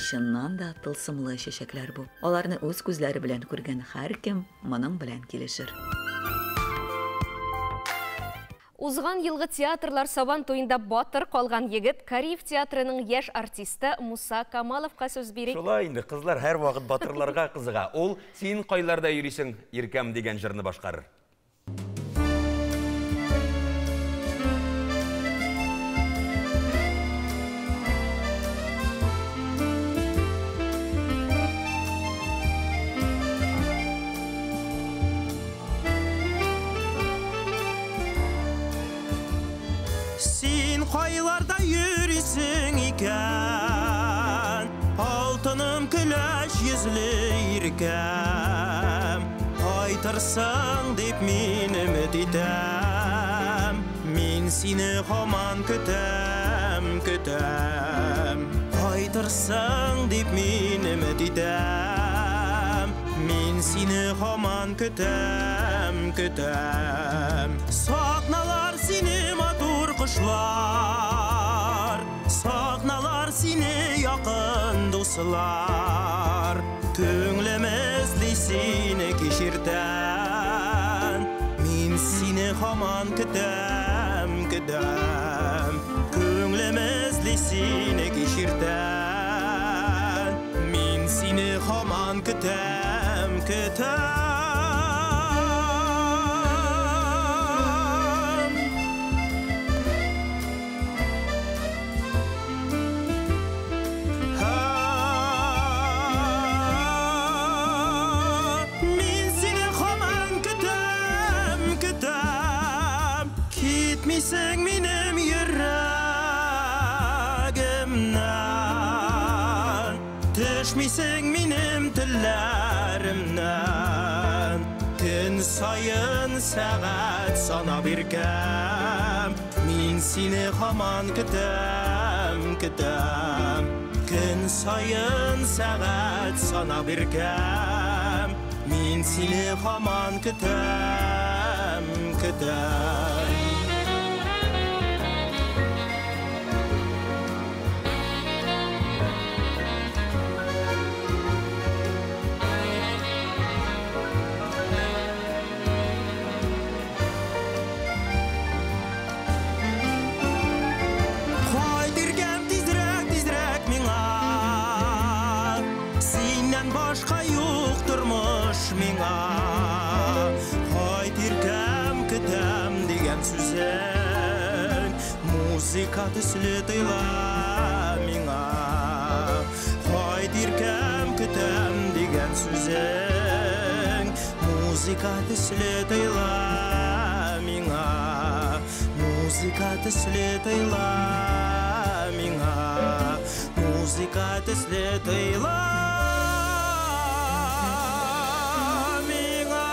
Чыннан да тылсымлы чәчәкләр бу. Аларны үз күзләре белән күргән һәркем моның белән килешер. Узган елгы театрлар Сабан туенда батыр калган егет Кариев театрының яшь артисты Муса Камаловка сүз бирик. Шулай инде, кызлар һәрвакыт батырларга кызыга. Ул Син кайларда йөрисең, иркәм дигән җырны башкарыр. Син кайларда йөрисең икән, алтыным көләч йөзле иркәм. Кайтырсың дип мин өмет итәм, мин сине һаман көтәм, көтәм. Кайтырсың дип мин өмет итәм, мин сине һаман көтәм, көтәм. Сакналар сине матур кошлар, сакналар сине якын дуслар. Күңлем эзли сине кичертән, мин сине һаман көтәм, көтәм. Күңлем эзли сине кичертән, мин сине һаман көтәм, көтәм. Мин сине һаман көтәм, көтәм. Китмисең минем йөрәгемнән, төшмисең минем телләремнән. Көн саен сәгать санап иркәм, мин сине һаман көтәм, көтәм. Көн саен сәгать санап иркәм, мин сине һаман көтәм, көтәм. Кайт, иркәм, тизрәк, тизрәк миңа, синнән башка юк тормыш миңа. Кайт, иркәм, көтәм дигән сүзең музыка төсле тоела миңа. Кайт, иркәм, көтәм дигән сүзең музыка төсле тоела миңа. Музыка төсле тоела миңа. Музыка төсле тоела миңа.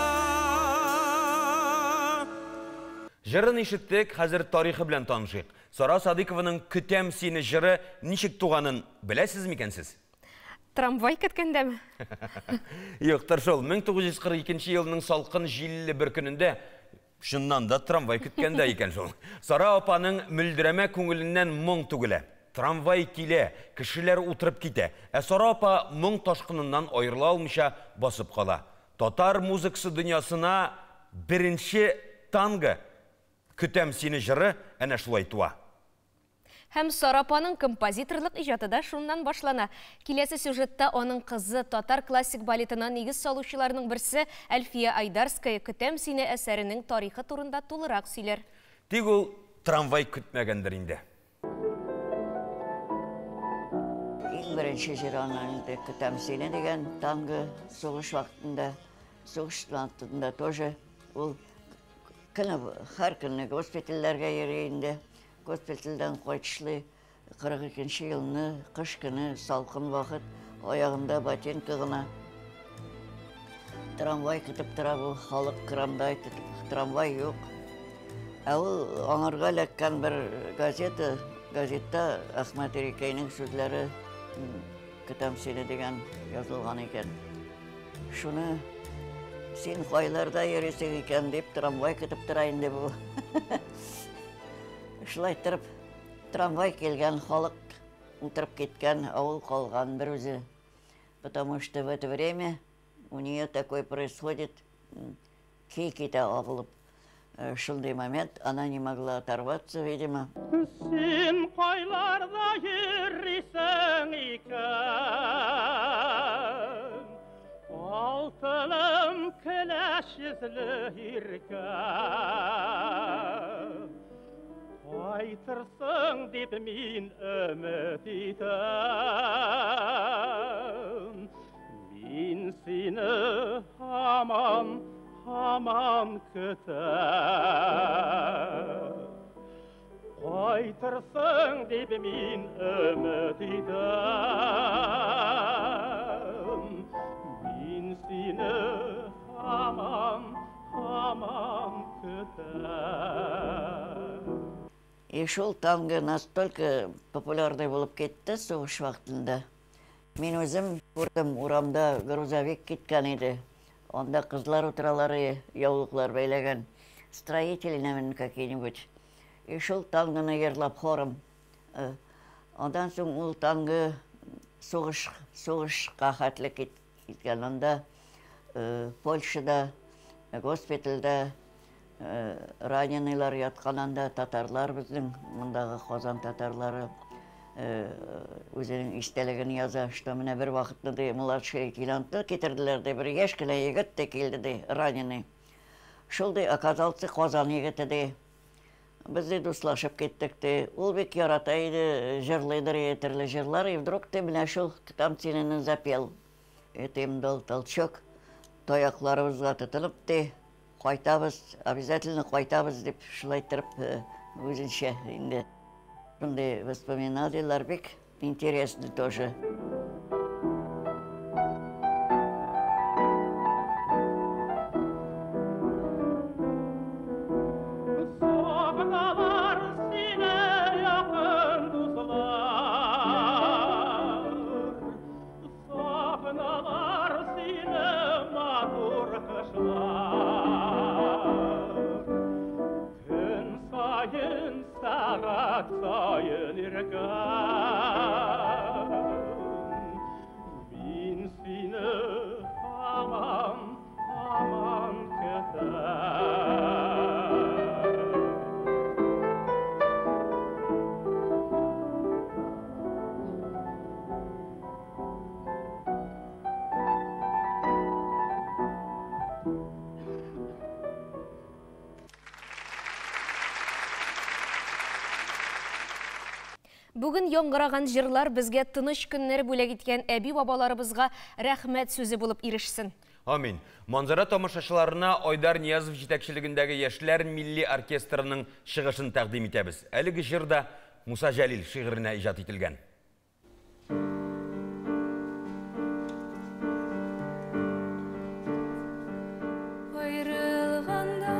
Җырын ишеттек, хәзер тарихы белән танышыйк. Сара Садыйкованың Көтәм сине җыры ничек туганын беләсез микән сез? Трамвай көткәндәме? Юктыр шул. 1942 елның салкын җилле бер көнендә чыннан да трамвай көткәндә икән шул. Сара апаның мөлдерәмә күңеленнән моң түгелә. Трамвай килә, кешеләр утырып китә. Ә Сара апа моң ташкыныннан аерыла алмыйча басып кала. Татар музыкасы дөньясына беренче танго Көтәм сине җыры әнә шулай туа. Һәм Сара апаның композиторлык иҗаты да шуннан башлана. Киләсе сюжетта аның кызы, татар классик балетына нигез салучыларның берсе Әлфия Айдарская «Көтәм сине» әсәренең тарихы турында тулырак сөйләр. Тик ул трамвай көтмәгәндер инде. Иң беренче җыр аның инде «Көтәм сине» дигән танго сугыш вакытында, сугыш вакытында тоже ул көне, һәр көнне госпитальләргә йөри инде. Госпитальдән кайтышлый 42 елны кыш көне салкын вакыт, аягында ботинка гына. Трамвай көтеп тора бу, халык крамдай көтеп, трамвай юк. Ә ул аңарга эләккән бер газета, газетта Әхмәт Ирекәйнең сүзләре «Көтәм сине» дигән язылган икән. Шуны син кайларда йөрисең икән дип трамвай көтеп тора инде бу. Шулай иттереп трамвай килгән, халык утырып киткән, авыл калган бер үзе. Потому что в это время у нее такой происходит, көй китә агылып. Шундый момент, она не могла оторваться, видимо. Син кайларда йөрисең икән, алтыным көләч йөзле иркәм. Кайтырсың дип мин өмет итәм. Мин сине һаман, һаман көтәм. Кайтырсың дип мин өмет итәм. Мин сине һаман, һаман көтәм. И шул танго настолько популярный булып китте сугыш вакытында. Мин үзем күрдем, урамда грузовик киткән иде. Анда кызлар утыралар, яулыклар бәйләгән. Строители, наверное, какие-нибудь. И шул тангоны йырлап хором. Андан соң ул танго сугышка хәтле киткән. Анда Польшада, госпитальдә раненыйлар яткан, анда татарлар безнең, мондагы Казан татарлары үзенең истәлеген яза, что менә бер вакытны ди младший лейтенантны китерделәр ди, бер яшь кенә егет тә килде ди, раненый. Шул ди оказался Казан егете ди. Без ди дуслашып киттек ди. Ул бик ярата иде, җырлыйдыр иде төрле җырлар, и вдруг ди менә шул «Көтәм сине» запел. Это им дал толчок. Таякларыбызга тотынып ди, кайтабыз, обязательно кайтабыз дип шулай иттереп үзенчә инде. Шундый воспоминаниялар бик интересный тоже. Сагыналар сине якын дуслар, сагыналар сине матур кышлар. Көн саен, сәгать саен иркәм, мин сине һаман, һаман көтәм. Бүген яңгыраган җырлар безгә тыныч көннәр бүләк иткән әби-бабаларыбызга рәхмәт сүзе булып ирешсен. Амин. Манзара тамашачыларына Айдар Ниязов җитәкчелегендәге яшьләр милли оркестрының чыгышын тәкъдим итәбез. Әлеге җыр да Муса Җәлил шигыренә иҗат ителгән. Аерылганда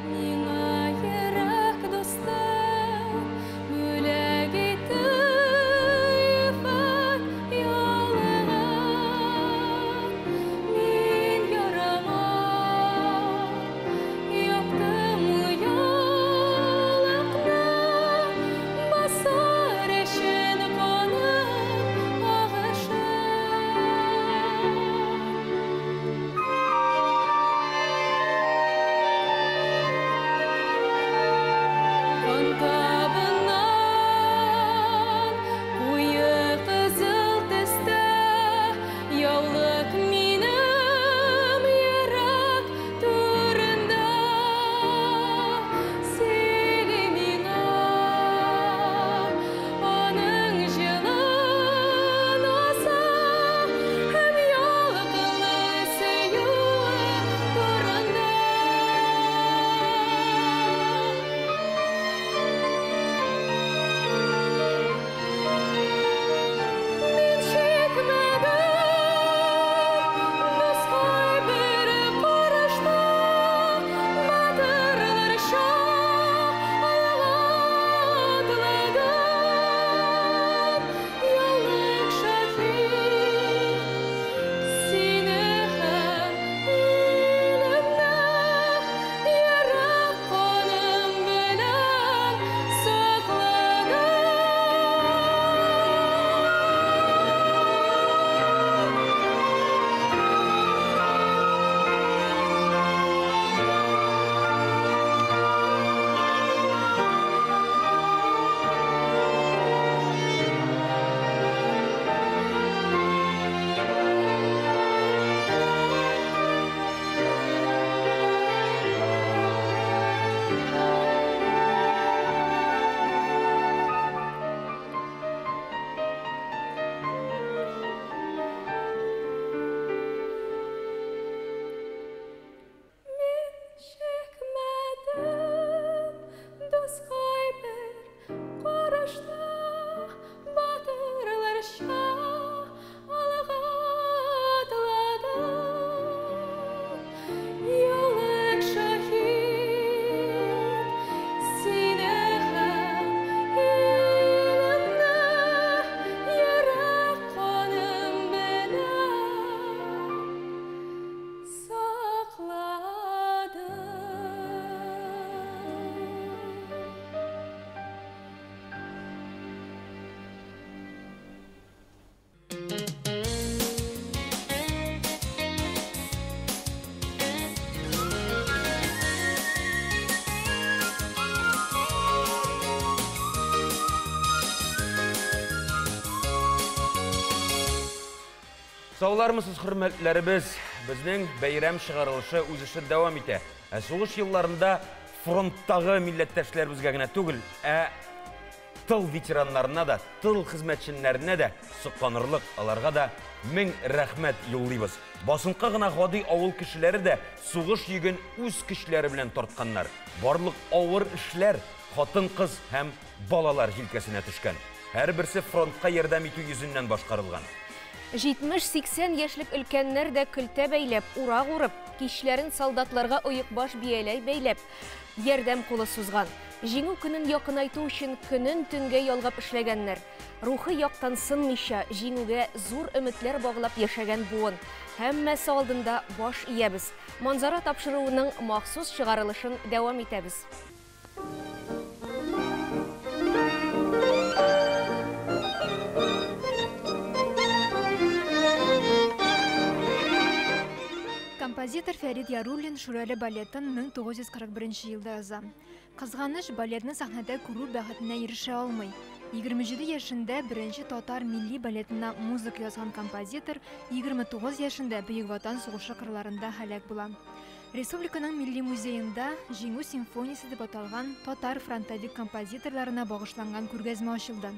миңа йөрәк дустым бүләк итте ефәк яулыгын. Мин ярама яптым яулыкны, басып Саулармысыз, хөрмәтләребез? Безнең бәйрәм чыгарылышы үз эшен дәвам итә. Ә сугыш елларында фронттагы милләттәшләребезгә генә түгел, ә тыл ветераннарына да, тыл хезмәтчәннәренә дә сокланырлык, аларга да мең рәхмәт юллыйбыз. Басынкы гына гади авыл кешеләре дә сугыш йөген үз көчләре белән тартканнар. Барлык авыр эшләр хатын-кыз һәм балалар җилкәсенә төшкән. Һәрберсе фронтка ярдәм итү йөзеннән башкарылган. 70-80 яшьлек өлкәннәр дә көлтә бәйләп, урак урып, кичләрен солдатларга оекбаш бияләй бәйләп, ярдәм кулы сузган. Җиңү көнен якынайту өчен көнен төнгә ялгап эшләгәннәр. Рухи яктан сынмыйча, җиңүгә зур өметләр баглап яшәгән буын. Һәммәсе алдында баш иябез. Манзара тапшыруының махсус чыгарылышын дәвам итәбез. Композитор Фәрид Яруллин Шүрәле балетын 1941 елда яза. Кызганыч, балетны сәхнәдә күрү бәхетенә ирешә алмый. 27 яшендә беренче татар милли балетына музыка язган композитор 29 яшендә Бөек Ватан сугышы кырларында һәлак була. Республиканың Милли музеенда Җиңү симфониясе дип аталган татар фронтовик композиторларына багышланган күргәзмә ачылды.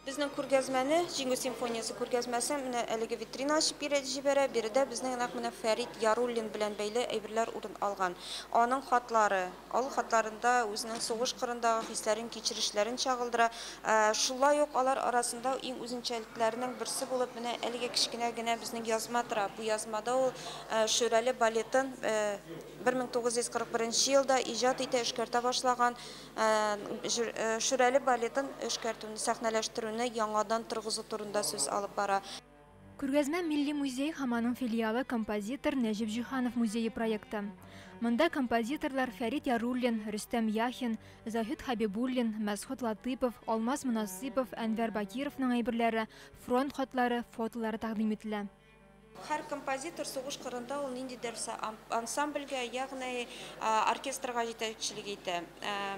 Безнең күргәзмәне, Җиңү симфониясе күргәзмәсе, менә әлеге витрина ачып бирә җибәрә. Биредә безнең нәкъ менә Фәрит Яруллин белән бәйле әйберләр урын алган. Аның хатлары, ул хатларында үзенең сугыш кырындагы хисләрен, кичерешләрен чагылдыра. Шулай ук алар арасында иң үзенчәлекләренең берсе булып менә әлеге кечкенә генә безнең язма тора. Бу язмада ул Шүрәле балетын 1941 елда иҗат итә, эшкәртә башлаган. Шүрәле балетын эшкәртүне, сәхнәләштерүне яңадан торгызу турында сүз алып бара. Күргәзмә Милли музей һәм аның филиалы композитор Нәҗип Җиһанов музее проекты. Монда композиторлар Фәрит Яруллин, Рөстәм Яхин, Заһид Хәбибуллин, Мәсхүт Латыйпов, Алмаз Монасыйпов, Әнвәр Бакировның әйберләре, фронт хатлары, фотолары тәкъдим ителә. Һәр композитор сугыш кырында ул ниндидер ансамбльгә, ягъни оркестрга җитәкчелек итә.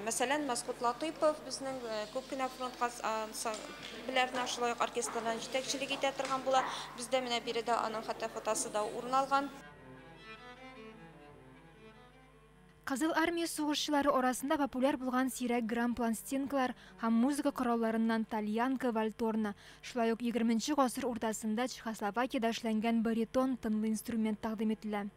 Мәсәлән, Мәсхүт Латыйпов безнең күп кенә фронт ансамбльләренә шулай ук оркестрдан җитәкчелек итә торган була. Бездә менә биредә аның хәтта фотосы да урын алган. Кызыл армия сугышчылары арасында популяр булган сирәк грамм-пластинкалар һәм музыка коралларыннан тальянка, вальторна, шулай ук 20 гасыр уртасында Чехословакиядә эшләнгән баритон тынлы инструмент тәкъдим ителә.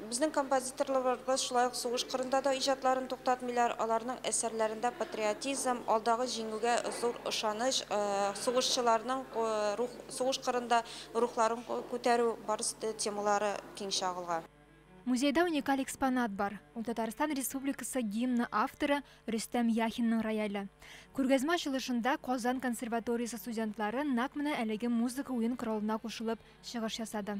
Безнең композиторларыбыз шулай ук сугыш кырында да иҗатларын туктатмыйлар. Аларның әсәрләрендә патриотизм, алдагы җиңүгә зур ышаныч, сугышчыларның рух, сугыш кырында рухларын күтәрү барысы темалары киң чагылган. Музейда уникаль экспонат бар. Ул Татарстан Республикасы гимны авторы Рөстәм Яхинның рояле. Күргәзмә ачылышында Казан консерваториясе студентлары нәкъ менә әлеге музыка уен коралына кушылып чыгыш ясады.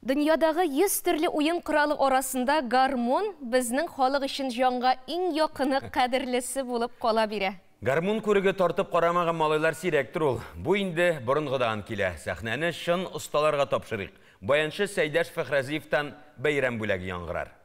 Дөньядагы 100 төрле уен коралы арасында гармун безнең халык өчен җанга иң якыны, кадерлесе булып кала бирә. Гармун күреге тартып карамаган малайлар сирәктер ул. Бу инде борынгыдан килә. Сәхнәне чын осталарга тапшырыйк. Баянчы Сәйдәш Фәхрәзиевтан бәйрәм бүләге яңгырар.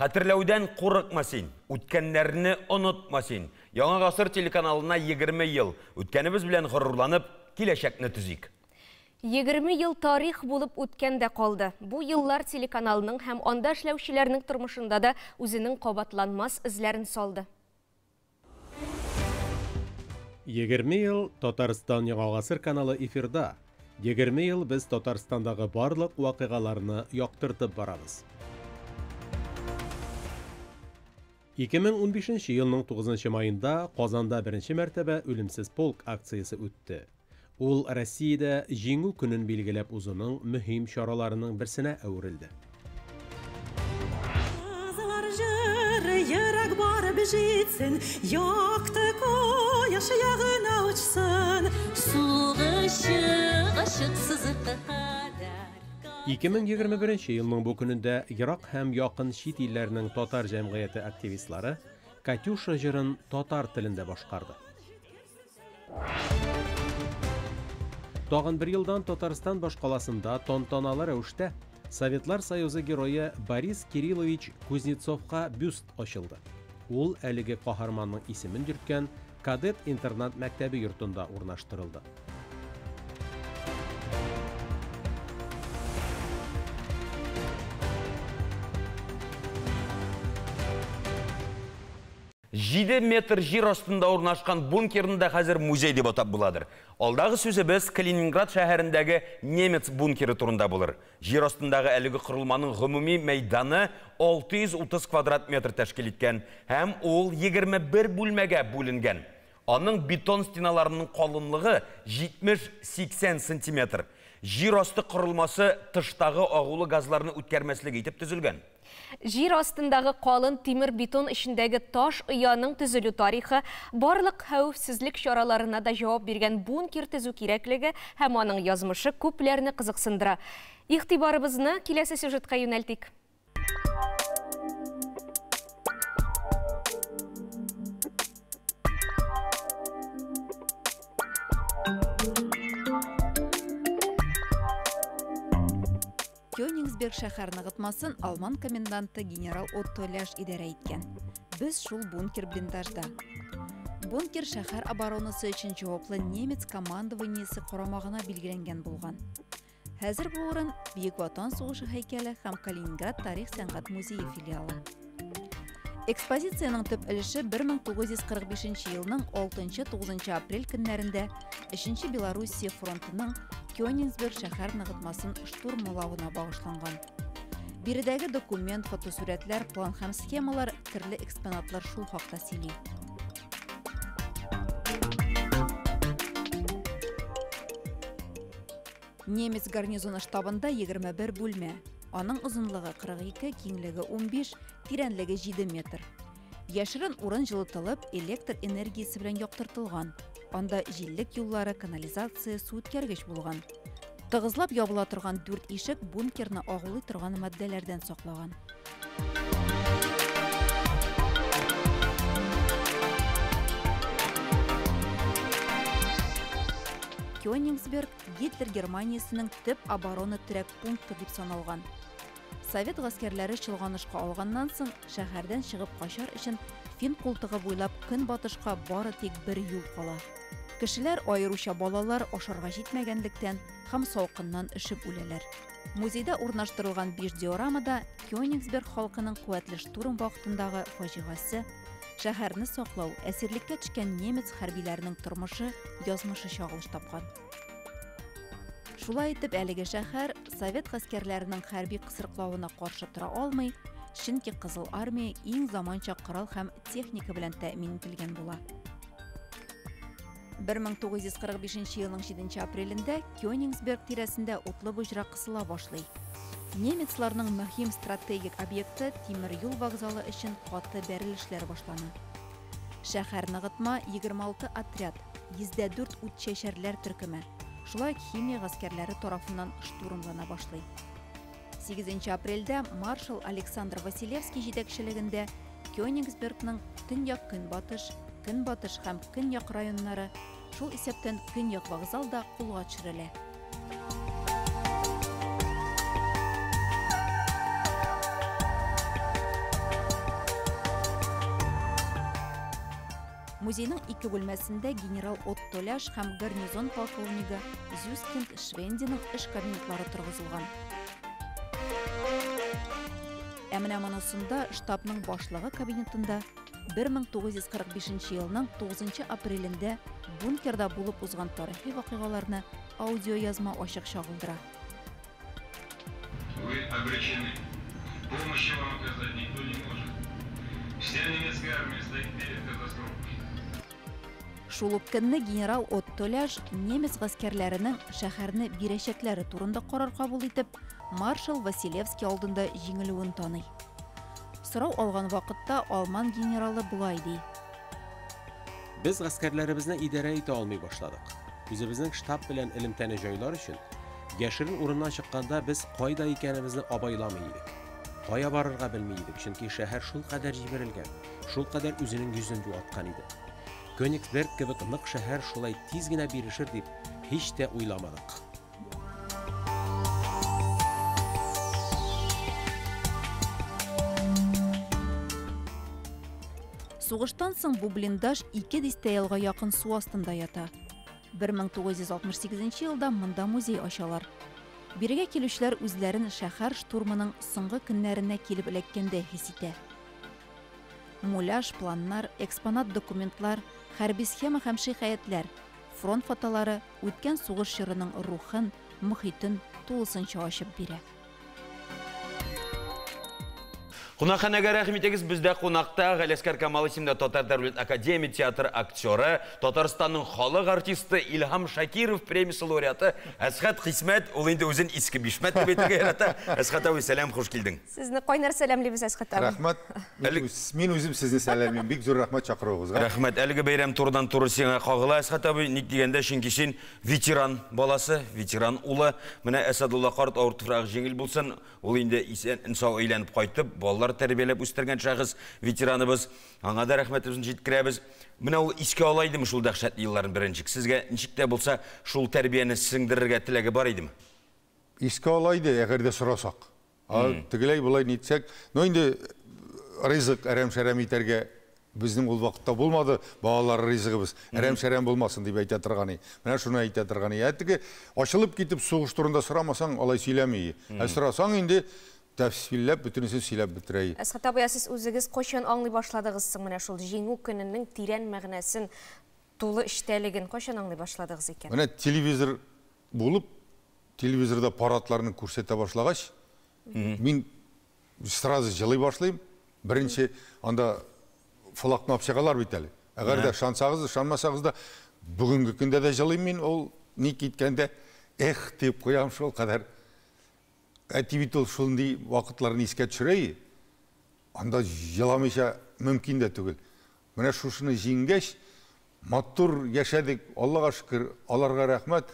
Хәтерләүдән курыкма син, үткәннәрне онытма син. Яңа гасыр телеканалына 20 ел. Үткәнебез белән горурланып, киләчәкне төзик. 20 ел тарих булып үткән дә калды. Бу еллар телеканалның һәм анда эшләүчеләрнең тормышында да үзенең кабатланмас эзләрен салды. 20 ел Татарстан Яңа гасыр каналы эфирда. 20 ел без Татарстандагы барлык вакыйгаларны яктыртып барабыз. 2015 елның 9 маенда Казанда беренче мәртәбә Үлемсез полк акциясе үтте. Ул Россиядә Җиңү көнен билгеләп узуның мөһим чараларының берсенә әверелде. Кызлар җыры ерак барып җитсен, якты кояш ягына очсын. Сугышы ачык сызыкка кадәр. 2021 елның бу көнендә ерак һәм якын чит илләрнең татар җәмгыяте активистлары Катюша җырын татар телендә башкарды. Тагын бер елдан Татарстан башкаласында тантаналы рәвештә Советлар Союзы герое Борис Кириллович Кузнецовка бюст ачылды. Ул әлеге каһарманның исемен йөрткән кадет интернат мәктәбе йортында урнаштырылды. Җиде метр җир астында урнашкан бункерны да хәзер музей дип атап буладыр. Алдагы сүзебез Калининград шәһәрендәге немец бункеры турында булыр. Җир астындагы әлеге корылманың гомуми мәйданы 630 квадрат метр тәшкил иткән һәм ул 21 бүлмәгә бүленгән. Аның бетон стеналарының калынлыгы 70-80 сантиметр. Җир асты корылмасы тыштагы агулы газларны үткәрмәслек итеп төзелгән. Җир астындагы калын тимер бетон эчендәге таш ояның төзелү тарихы барлык хәвефсезлек чараларына да җавап биргән бункер төзү кирәклеге һәм аның язмышы күпләрне кызыксындыра. Игътибарыбызны киләсе сюжетка юнәлтик. Кёнигсберг шәһәр ныгытмасын алман коменданты генерал Отто Ляш идарә иткән. Без шул бункер блиндажда. Бункер шәһәр оборонасы өчен җаваплы немец командованиесе карамагына билгеләнгән булган. Хәзер бу урын Бөек Ватан сугышы һәйкәле һәм Калининград тарих сәнгать музее филиалы. Экспозициянең төп өлеше 1945 елның 6-9 апрель көннәрендә 3 Белоруссия фронтының Кёнигсберг шәһәр ныгытмасын штурмлавына багышланган. Биредәге документ, фотосурәтләр, план һәм схемалар, төрле экспонатлар шул хакта сөйли. Немец гарнизоны штабында 21 бүлмә. Аның озынлыгы 42, киңлеге 15, тирәнлеге 7 метр. Яшерен урын җылытылып, электр энергиясе белән яктыртылган. Анда җиллек юллары, канализация, су үткәргеч булган. Тыгызлап ябыла торган 4 ишек бункерны агулый торган матдәләрдән саклаган. Кёнигсберг Гитлер Германиясенең төп оборона терәк пункты дип саналган. Совет гаскәрләре чолганышка алганнан соң шәһәрдән чыгып качар өчен Фин култыгы буйлап көнбатышка бары тик бер юл кала. Кешеләр, аеруча балалар, ашарга җитмәгәнлектән һәм салкыннан өшеп үләләр. Музейда урнаштырылган биш диорамада Кёнигсберг халкының куәтле штурм вакытындагы фаҗигасе, шәһәрне саклау, әсирлеккә төшкән немец хәрбиләренең тормышы, язмышы чагылыш тапкан. Шулай итеп, әлеге шәһәр совет гаскәрләренең хәрби кысрыклавына каршы тора алмый, чөнки Кызыл Армия иң заманча корал һәм техника белән тәэмин ителгән була. 1945 елның 7 апрелендә Кёнигсберг тирәсендә утлы боҗра кысыла башлый. Немецларның мөһим стратегик объекты тимер юл вокзалы өчен каты бәрелешләр башлана. Шәһәр ныгытма 26 отряд, 104 утчәчәрләр төркеме, шулай ук химия гаскәрләре тарафыннан штурмлана башлый. 8 апрельдә маршал Александр Василевский җитәкчелегендә Кёнигсбергның төньяк-көнбатыш, көнбатыш һәм көньяк районнары, шул исәптән Көньяк вокзал да кулга төшерелә. Музейның ике бүлмәсендә генерал Отто Ляш һәм гарнизон полковнигы Зюскинд Швендиның эш кабинетлары торгызылган. Ә менә монысында штабның башлыгы кабинетында 1945 елның 9 апрелендә бункерда булып узган тарихи вакыйгаларны аудиоязма ачык чагылдыра. Вы обречены. Помощи вам оказать никто не может. Вся немецкая армия стоит перед катастрофой. Шул ук көнне генерал Отто Ляш немец гаскәрләренең шәһәрне бирәчәкләре турында карар кабул итеп, маршал Василевский алдында җиңелүен таный. Сорау алган вакытта алман генералы болай ди. Без гаскәрләребезне идарә итә алмый башладык. Үзебезнең штаб белән элемтәне җайлар өчен, яшерен урыннан чыкканда без кайда икәнебезне абайламый идек. Кая барырга белми идек, чөнки шәһәр шулкадәр җимерелгән, шулкадәр үзенең йөзен югалткан иде. Кёнигсберг кебек нык шәһәр шулай тиз генә бирешер дип һич тә уйламадык. Сугыштан соң бу блиндаж ике дистә елга якын су астында ята. 1968 елда монда музей ачалар. Бирегә килүчеләр үзләрен шәһәр штурмының соңгы көннәренә килеп эләккәндәй хис итә. Муляж, планнар, экспонат документлар, хәрби схема һәм шикаятьләр, фронт фотолары үткән сугыш чорының рухын, мохитен тулысынча ачып бирә. Кунакханәгә рәхим итегез, бездә кунакта Галиәсгар Камал исемле Татар дәүләт академия театры актеры, Татарстанның халык артисты Илһам Шакиров премиясе лауреаты Әсхәт Хисмәт, ул инде үзен Иске Бишмәт дип әйтергә ярата. Әсхәт абый, сәлам, хуш килдең. Сезне кайнар сәламлибез, Әсхәт абый. Рәхмәт. Мин үзем сезне сәламлим. Бик зур рәхмәт чакыруыгызга. Рәхмәт. Әлеге бәйрәм турыдан-туры сиңа кагыла, Әсхәт абый. Ник дигәндә, чөнки син ветеран баласы, ветеран улы. Менә Әсәдулла карт авыр туфрагы җиңел булсын. Ул инде исән-сау әйләнеп кайтып, балалар тәрбияләп үстергән шәхес, ветераныбыз. Аңа да рәхмәтебезне җиткерәбез. Менә ул искә ала идеме шул дәһшәтле елларны беренче? Сезгә ничек тә булса шул тәрбияне сеңдерергә теләге бар идеме? Искә ала иде, әгәр дә сорасак. Тегеләй болай нитсәк, но инде ризык әрәм-шәрәм итәргә безнең ул вакытта булмады, балалар ризыгыбыз әрәм-шәрәм булмасын дип әйтә торган. Менә шуны әйтә торган. Ә теге ачылып китеп сугыш турында сорамасаң, алай сөйләми. Ә сорасаң инде тәфсилләп бөтенесен сөйләп бетерә. Әсхәт абый, ә сез үзегез кайчан аңлый башладыгыз соң менә шул Җиңү көненең тирән мәгънәсен, тулы эчтәлеген кайчан аңлый башладыгыз икән? Менә телевизор булып, телевизорда парадларны күрсәтә башлагач, мин сразу җылый башлыйм. Беренче анда флагны алып чыгалар бит әле. Әгәр дә ышансагыз, ышанмасагыз да, бүгенге көндә дә җылыйм мин, ул ни киткәндә, эх дип куям шул кадәр. Әти бит ул шундый вакытларны искә төшерә, анда җыламыйча мөмкин дә түгел. Менә шушыны җиңгәч, матур яшәдек, Аллага шөкер, аларга рәхмәт.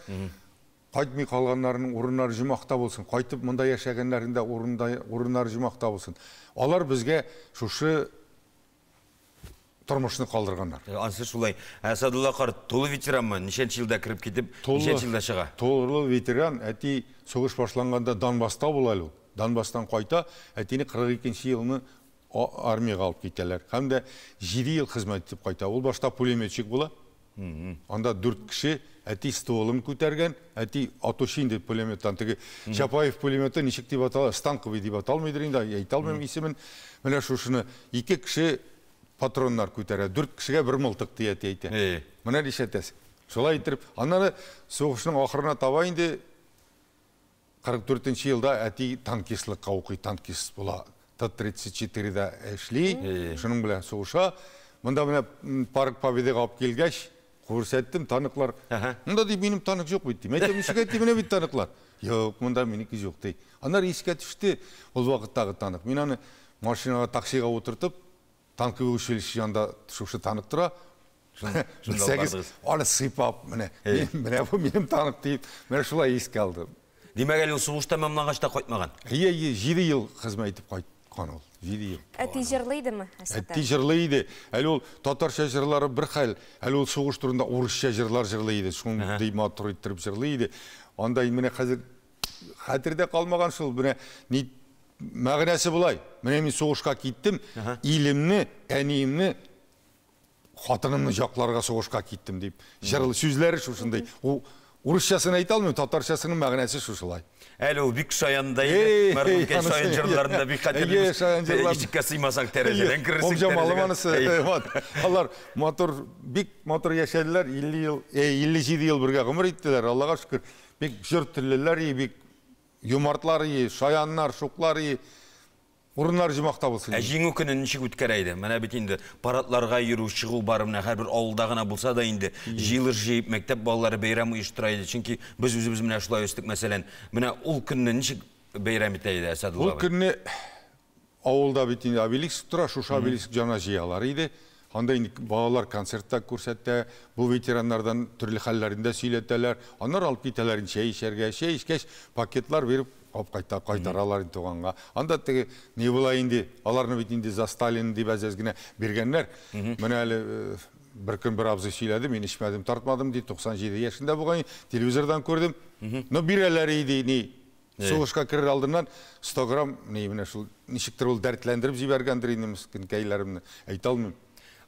Кайтмый калганнарының урыннары җомахта булсын, кайтып монда яшәгәннәрнең дә урыннары җомахта булсын. Алар безгә шушы тормышны калдырганнар. Ансы шулай. Ә Садулла карт тулы ветеранмы? Ничәнче елда кереп китеп, ничәнче елда чыга? Тулы ветеран. Әти сугыш башланганда Донбасста була әле ул. Донбасстан кайта, әтине 42 елны армиягә алып китәләр. Һәм дә 7 ел хезмәт итеп кайта. Ул башта пулеметчик була. Анда 4 кеше, әти стволын күтәргән, әти атучы инде пулеметтан. Теге Чапаев пулеметы ничек дип атала, станковый дип аталмыйдыр инде, әйтә алмыйм исемен. Менә шушыны 2 кеше патроннар күтәрә, 4 кешегә бер мылтык ди әти әйтә. Менә нишләтәсең. Шулай итеп, аннары сугышның ахырына таба инде 44 елда әти танкистлыкка укый, танкист була. Т-34-дә эшли, шуның белән сугыша. Монда менә Парк Победага алып килгәч, күрсәттем таныклар. Монда ди минем танык юк бит ди. Әйтәм, ничек әти, менә бит таныклар. Юк, монда минеке юк ди. Аннары искә төште ул вакыттагы танык. Мин аны машинага, таксига утыртып, танковый училище янында шушы танык тора. Белсәгез, аны сыйпап, менә, менә бу минем танык дип, менә шулай искә алдым. Димәк, әле ул сугыш тәмамлангач та кайтмаган. Әйе, әйе, 7 ел хезмәт итеп кайткан ул. 7 ел. Әти җырлый идеме, Әсәт? Әти җырлый иде. Әле ул татарча җырлары бер хәл, әле ул сугыш турында урысча җырлар җырлый иде. Шундый матур иттереп җырлый иде. Анда менә хәзер хәтердә калмаган шул, менә ни мәгънәсе болай. Менә мин сугышка киттем, илемне, әниемне, хатынымны якларга сугышка киттем дип. Җырлы сүзләре шушындый. Ул урысчасын әйтә алмыйм, татарчасының мәгънәсе шушылай. Әле ул бик шаян да иде. Мәрхүмкәй шаян җырларын да бик хәтерлибез. Шаян җырлар. Ишеккә сыймасаң тәрәзәдән керерсең. Омҗамалым анысы. Алар матур, бик матур яшәделәр. 50 ел, 57 ел бергә гомер иттеләр. Аллага шөкер. Бик җыр теллеләр, бик юмартлар, шаяннар, шуклар. Урыннар җомакта булсын. Ә җиңү көнен ничек үткәрә иде? Менә бит инде парадларга йөрү, чыгу бар, менә һәрбер авылда гына булса да инде җыелыш җыеп мәктәп балалары бәйрәм оештыра иде. Чөнки без үзебез менә шулай үстек, мәсәлән. Менә ул көнне ничек бәйрәм итә иде Әсәдулла абый? Ул көнне авылда бит инде обелиск тора, шушы обелиск җана җыялар иде. Анда инде балалар концертта күрсәтә, бу ветераннардан төрле хәлләрен дә сөйләтәләр. Аннары алып китәләр инде чәй эчәргә. Чәй эчкәч, пакетлар биреп алып кайта, кайтаралар инде туганга. Анда теге ни була инде, аларны бит инде за Сталин дип әз-әз генә биргәннәр. Менә әле бер көн бер абзый сөйләде, мин эчмәдем, тартмадым ди, 97 яшендә булган, телевизордан күрдем. Но бирәләр иде, ни, сугышка керер алдыннан 100 грамм, ни, менә шул ничектер ул дәртләндереп җибәргәндер инде мескенкәйләремне, әйтә алмыйм.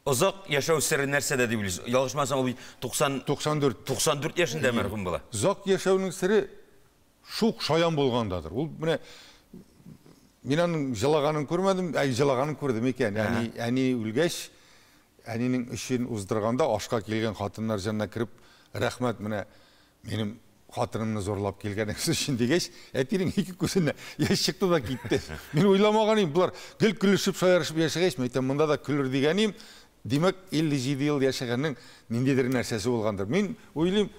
Озак яшәү сере нәрсәдә дип уйлыйсыз? Ялгышмасам, ул бит 94 яшендә мәрхүм була. Озак яшәүнең сере шук шаян булгандадыр. Ул менә мин аның җылаганын күрмәдем, әй җылаганын күрдем икән. Әни, әни үлгәч, әнинең өчен уздырганда ашка килгән хатыннар җанына кереп, рәхмәт, менә минем хатынымны зорлап килгәнегез өчен дигәч, әтинең ике күзенә яшь чыкты да китте. Мин уйламаган идем, болар гел көлешеп, шаярышып яшәгәч, мин әйтәм, монда да көлер дигән идем. Димәк, 57 ел яшәгәннең ниндидер нәрсәсе булгандыр. Мин уйлыйм,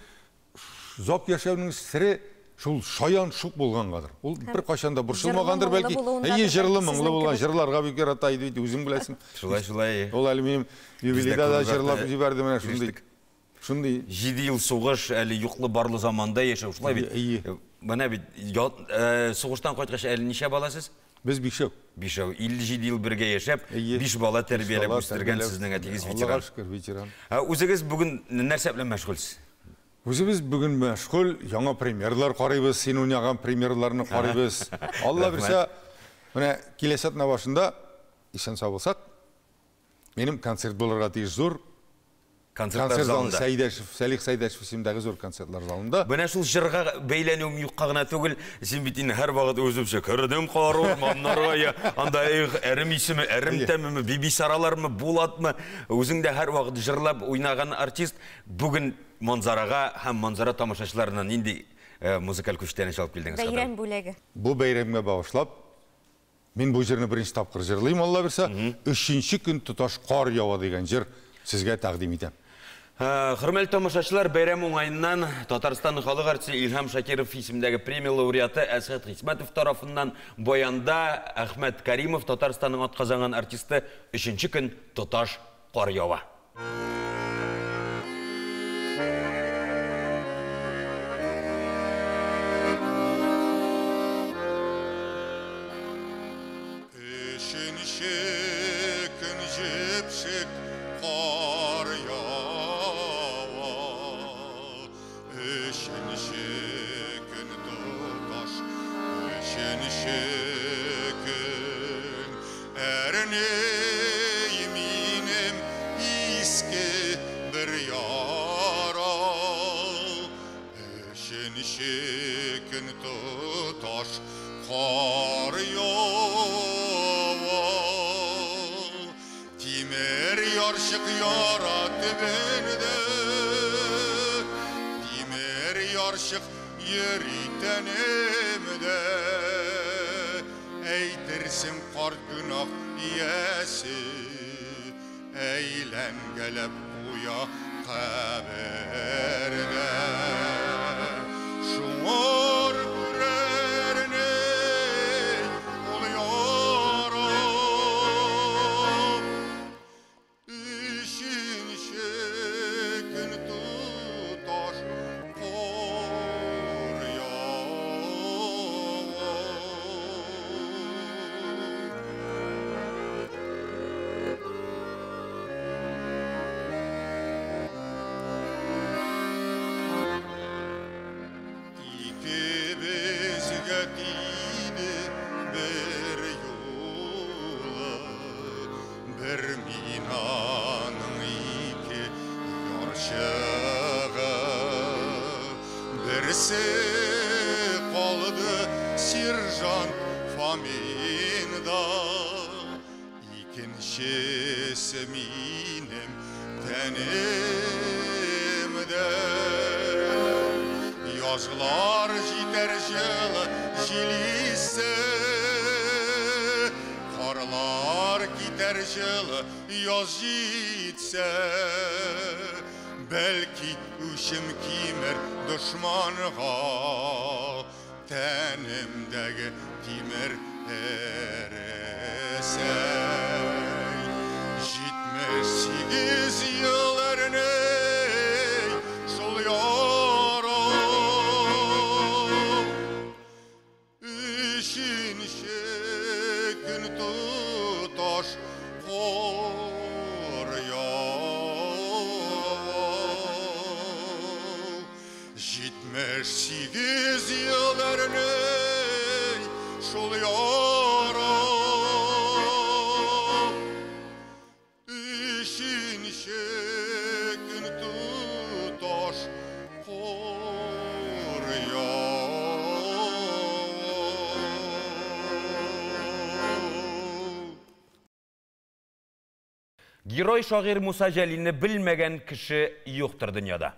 озак яшәүнең сере шул шаян шук булгангадыр. Ул бер кайчан да борчылмагандыр бәлки. Әйе, җырлы моңлы булган, җырларга бик ярата иде бит, үзең беләсең. Шулай, шулай. Ул әле минем юбилейда да җырлап җибәрде менә шундый. Шундый 7 ел сугыш, әле юклы барлы заманда яшәү, шулай бит. Әйе. Менә бит сугыштан кайткач әле ничә баласыз? Без бишәү. Бишәү. 57 ел бергә яшәп, 5 бала тәрбияләп үстергән сезнең әтигез ветеран. Аллага шөкер, ветеран. Үзегез бүген нәрсә белән мәшгульсез? Үзебез бүген мәшгуль, яңа премьерлар карыйбыз, син уйнаган премьерларны карыйбыз. Алла бирсә, менә киләсе атна башында исән сау булсак, минем концерт булырга тиеш зур. Концертлар залында. Сәйдәшев, Сәлих Сәйдәшев исемендәге зур концертлар залында. Менә шул җырга бәйләнүем юкка гына түгел, син бит инде һәрвакыт үземчә кердем кар урманнарга, я, анда эх, әрем исеме, әрем тәмеме, Бибисаралармы, Булатмы, үзең дә һәрвакыт җырлап уйнаган артист. Бүген Манзарага һәм Манзара тамашачыларына нинди музыкаль күчтәнәч алып килдеңез? Бәйрәм бүләге. Бу бәйрәмгә багышлап, мин бу җырны беренче тапкыр җырлыйм, Алла бирсә, өченче көн тоташ кар ява дигән җыр сезгә тәкъдим итәм. Хөрмәтле тамашачылар, бәйрәм уңаеннан Татарстан халык артисты Илһам Шакиров исемендәге премия лауреаты Әсхәт Хисмәтов тарафыннан баянда Әхмәт Каримов, Татарстанның атказанган артисты, өченче көн тоташ кар ява. Өченче көн җепшек кар ява, өченче көн тоташ, өченче көн әрней минем иске бер ярым. ярчык яра төбендә. Тимер ярчык йөри тәнемдә. Әйтерсең карт гөнаһ иясе, әйләнгәләп куя кабердә. Шуңар күрәрне ул яра. Өченче көн тоташ кар ява. Икебезгә тиде бер юлы, бер минаның ике ярчыгы. Берсе калды сержант Фоминда, икенчесе минем тәнемдә. Язлар җитәр җылы җил исе, карлар китәр җылы яз җитсә. Бәлки үчем кимер дошманга, тәнемдәге тимер эресә. 78 ел әрни шул яра. Өченче көн тоташ кар ява. 78 ел әрни шул яра. Өченче көн тоташ кар ява. Герой шагыйрь Муса Җәлилне белмәгән кеше юктыр дөньяда.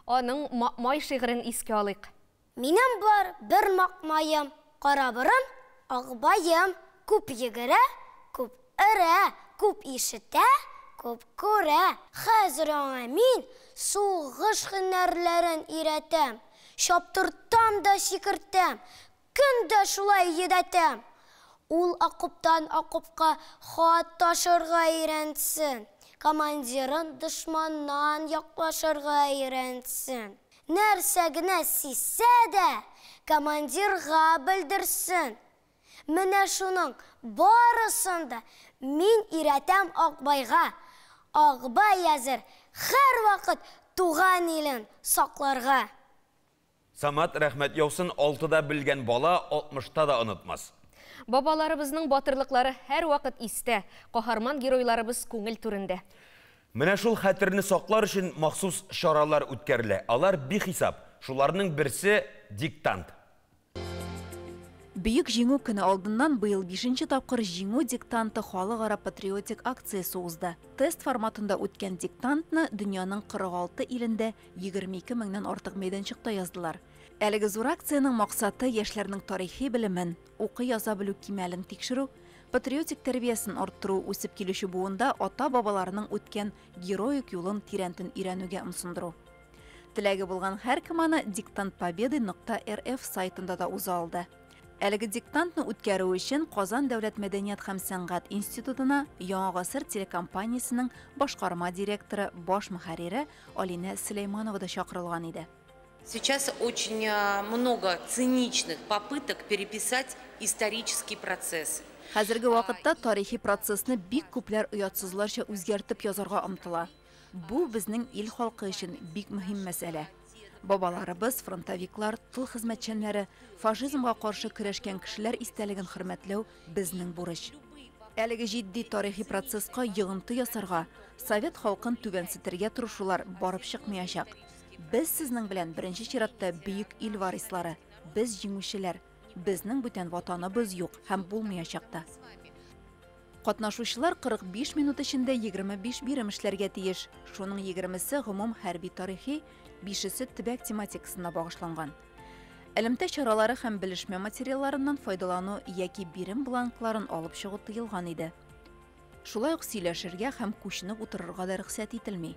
Аның Май шигырен искә алыйк. Минем бар бер макмаем, кара борын, акбаем, күп йөгерә, күп өрә, күп ишетә, күп күрә. Хәзер аңа мин сугыш һөнәрләрен өйрәтәм, чаптыртам да сикертәм, көн дә шулай йөдәтәм. Ул окоптан окопка хат ташырга өйрәнсен, командирын дошманнан яклашырга өйрәнсен. Нәрсә генә сизсә дә, командирга белдерсен. Менә шуның барысын да мин өйрәтәм Акбайга. Акбай әзер һәрвакыт туган илен сакларга. Самат, рәхмәт яусын, 6-да белгән бала 60-та да онытмас. Бабаларыбызның батырлыклары һәрвакыт истә, каһарман геройларыбыз күңел түрендә. Менә шул хәтерне саклар өчен махсус чаралар үткәрелә. Алар бихисап. Шуларның берсе диктант. Бөек Җиңү көне алдыннан быел 5нче тапкыр Җиңү диктанты халыкара патриотик акциясе узды. Тест форматында үткән диктантны дөньяның 46 илендә 22 меңнән артык мәйданчыкта яздылар. Әлеге зур акциянең максаты яшьләрнең тарихи белемен, укый-яза белү кимәлен тикшерү, патриотик тәрбиясен арттыру, үсеп килүче буында ата-бабаларының үткән героик юлын тирәнтен өйрәнүгә ымсындыру. Теләге булган һәркем аны диктантпобеды.рф сайтында да уза алды. Әлеге диктантны үткәрү өчен Казан дәүләт мәдәният һәм сәнгать институтына Яңа гасыр телекомпаниясенең башкарма директоры, баш мөхәррире Алинә Сөләйманова да чакырылган иде. Сейчас очень много циничных попыток переписать исторический процесс. Хәзерге вакытта тарихи процессны бик күпләр оятсызларча үзгәртеп язарга омтыла. Бу безнең ил халкы өчен бик мөһим мәсьәлә. Бабаларыбыз, фронтовиклар, тыл хезмәтчәннәре, фашизмга каршы көрәшкән кешеләр истәлеген хөрмәтләү безнең бурыч. Әлеге җитди тарихи процесска йогынты ясарга, совет халкын түбәнсетергә тырышулар барып чыкмаячак. Без сезнең белән беренче чиратта бөек ил варислары, без җиңүчеләр. Безнең бүтән ватаныбыз юк һәм булмаячак та. Катнашучылар 45 минут эчендә 25 бирем эшләргә тиеш. Шуның егермесе гомум хәрби-тарихи, бишесе төбәк тематикасына багышланган. Элемтә чаралары һәм белешмә материалларыннан файдалану яки бирем бланкларын алып чыгу тыелган иде. Шулай ук сөйләшергә һәм күченеп утырырга да рөхсәт ителми.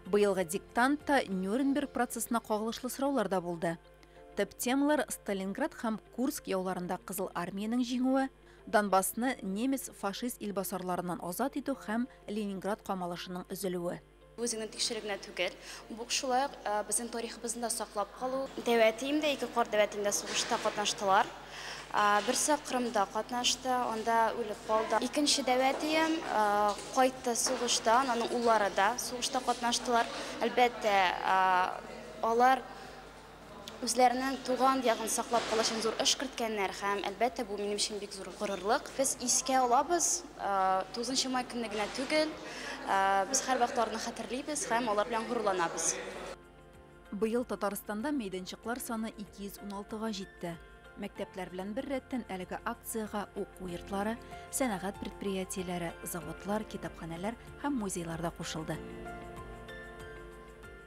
Быелгы диктантта Нюрнберг процессына кагылышлы сораулар да булды. Төп темалар Сталинград һәм Курск яуларында Кызыл Армиянең җиңүе, Донбассны немец-фашист илбасарларыннан азат итү һәм Ленинград камалышының өзелүе. Үзеңне тикшерү генә түгел, бу шулай ук безнең тарихыбызны да саклап калу. Дәү әтием дә, ике карт дәү әтием дә сугышта катнаштылар. Берсе Кырымда катнашты, анда үлеп калды. Икенче дәү әтием кайтты сугыштан, аның уллары да сугышта катнаштылар. Әлбәттә, алар үзләренең туган ягын саклап калу өчен зур эш керткәннәр һәм, әлбәттә, бу минем өчен бик зур горурлык. Без искә алабыз, 9 май көнне генә түгел, без һәрвакыт аларны хәтерлибез һәм алар белән горурланабыз. Быел Татарстанда мәйданчыклар саны 216-га җитте. Мәктәпләр белән бер рәттән әлеге акциягә уку йортлары, сәнәгать предприятиеләре, заводлар, китапханәләр һәм музейлар да кушылды.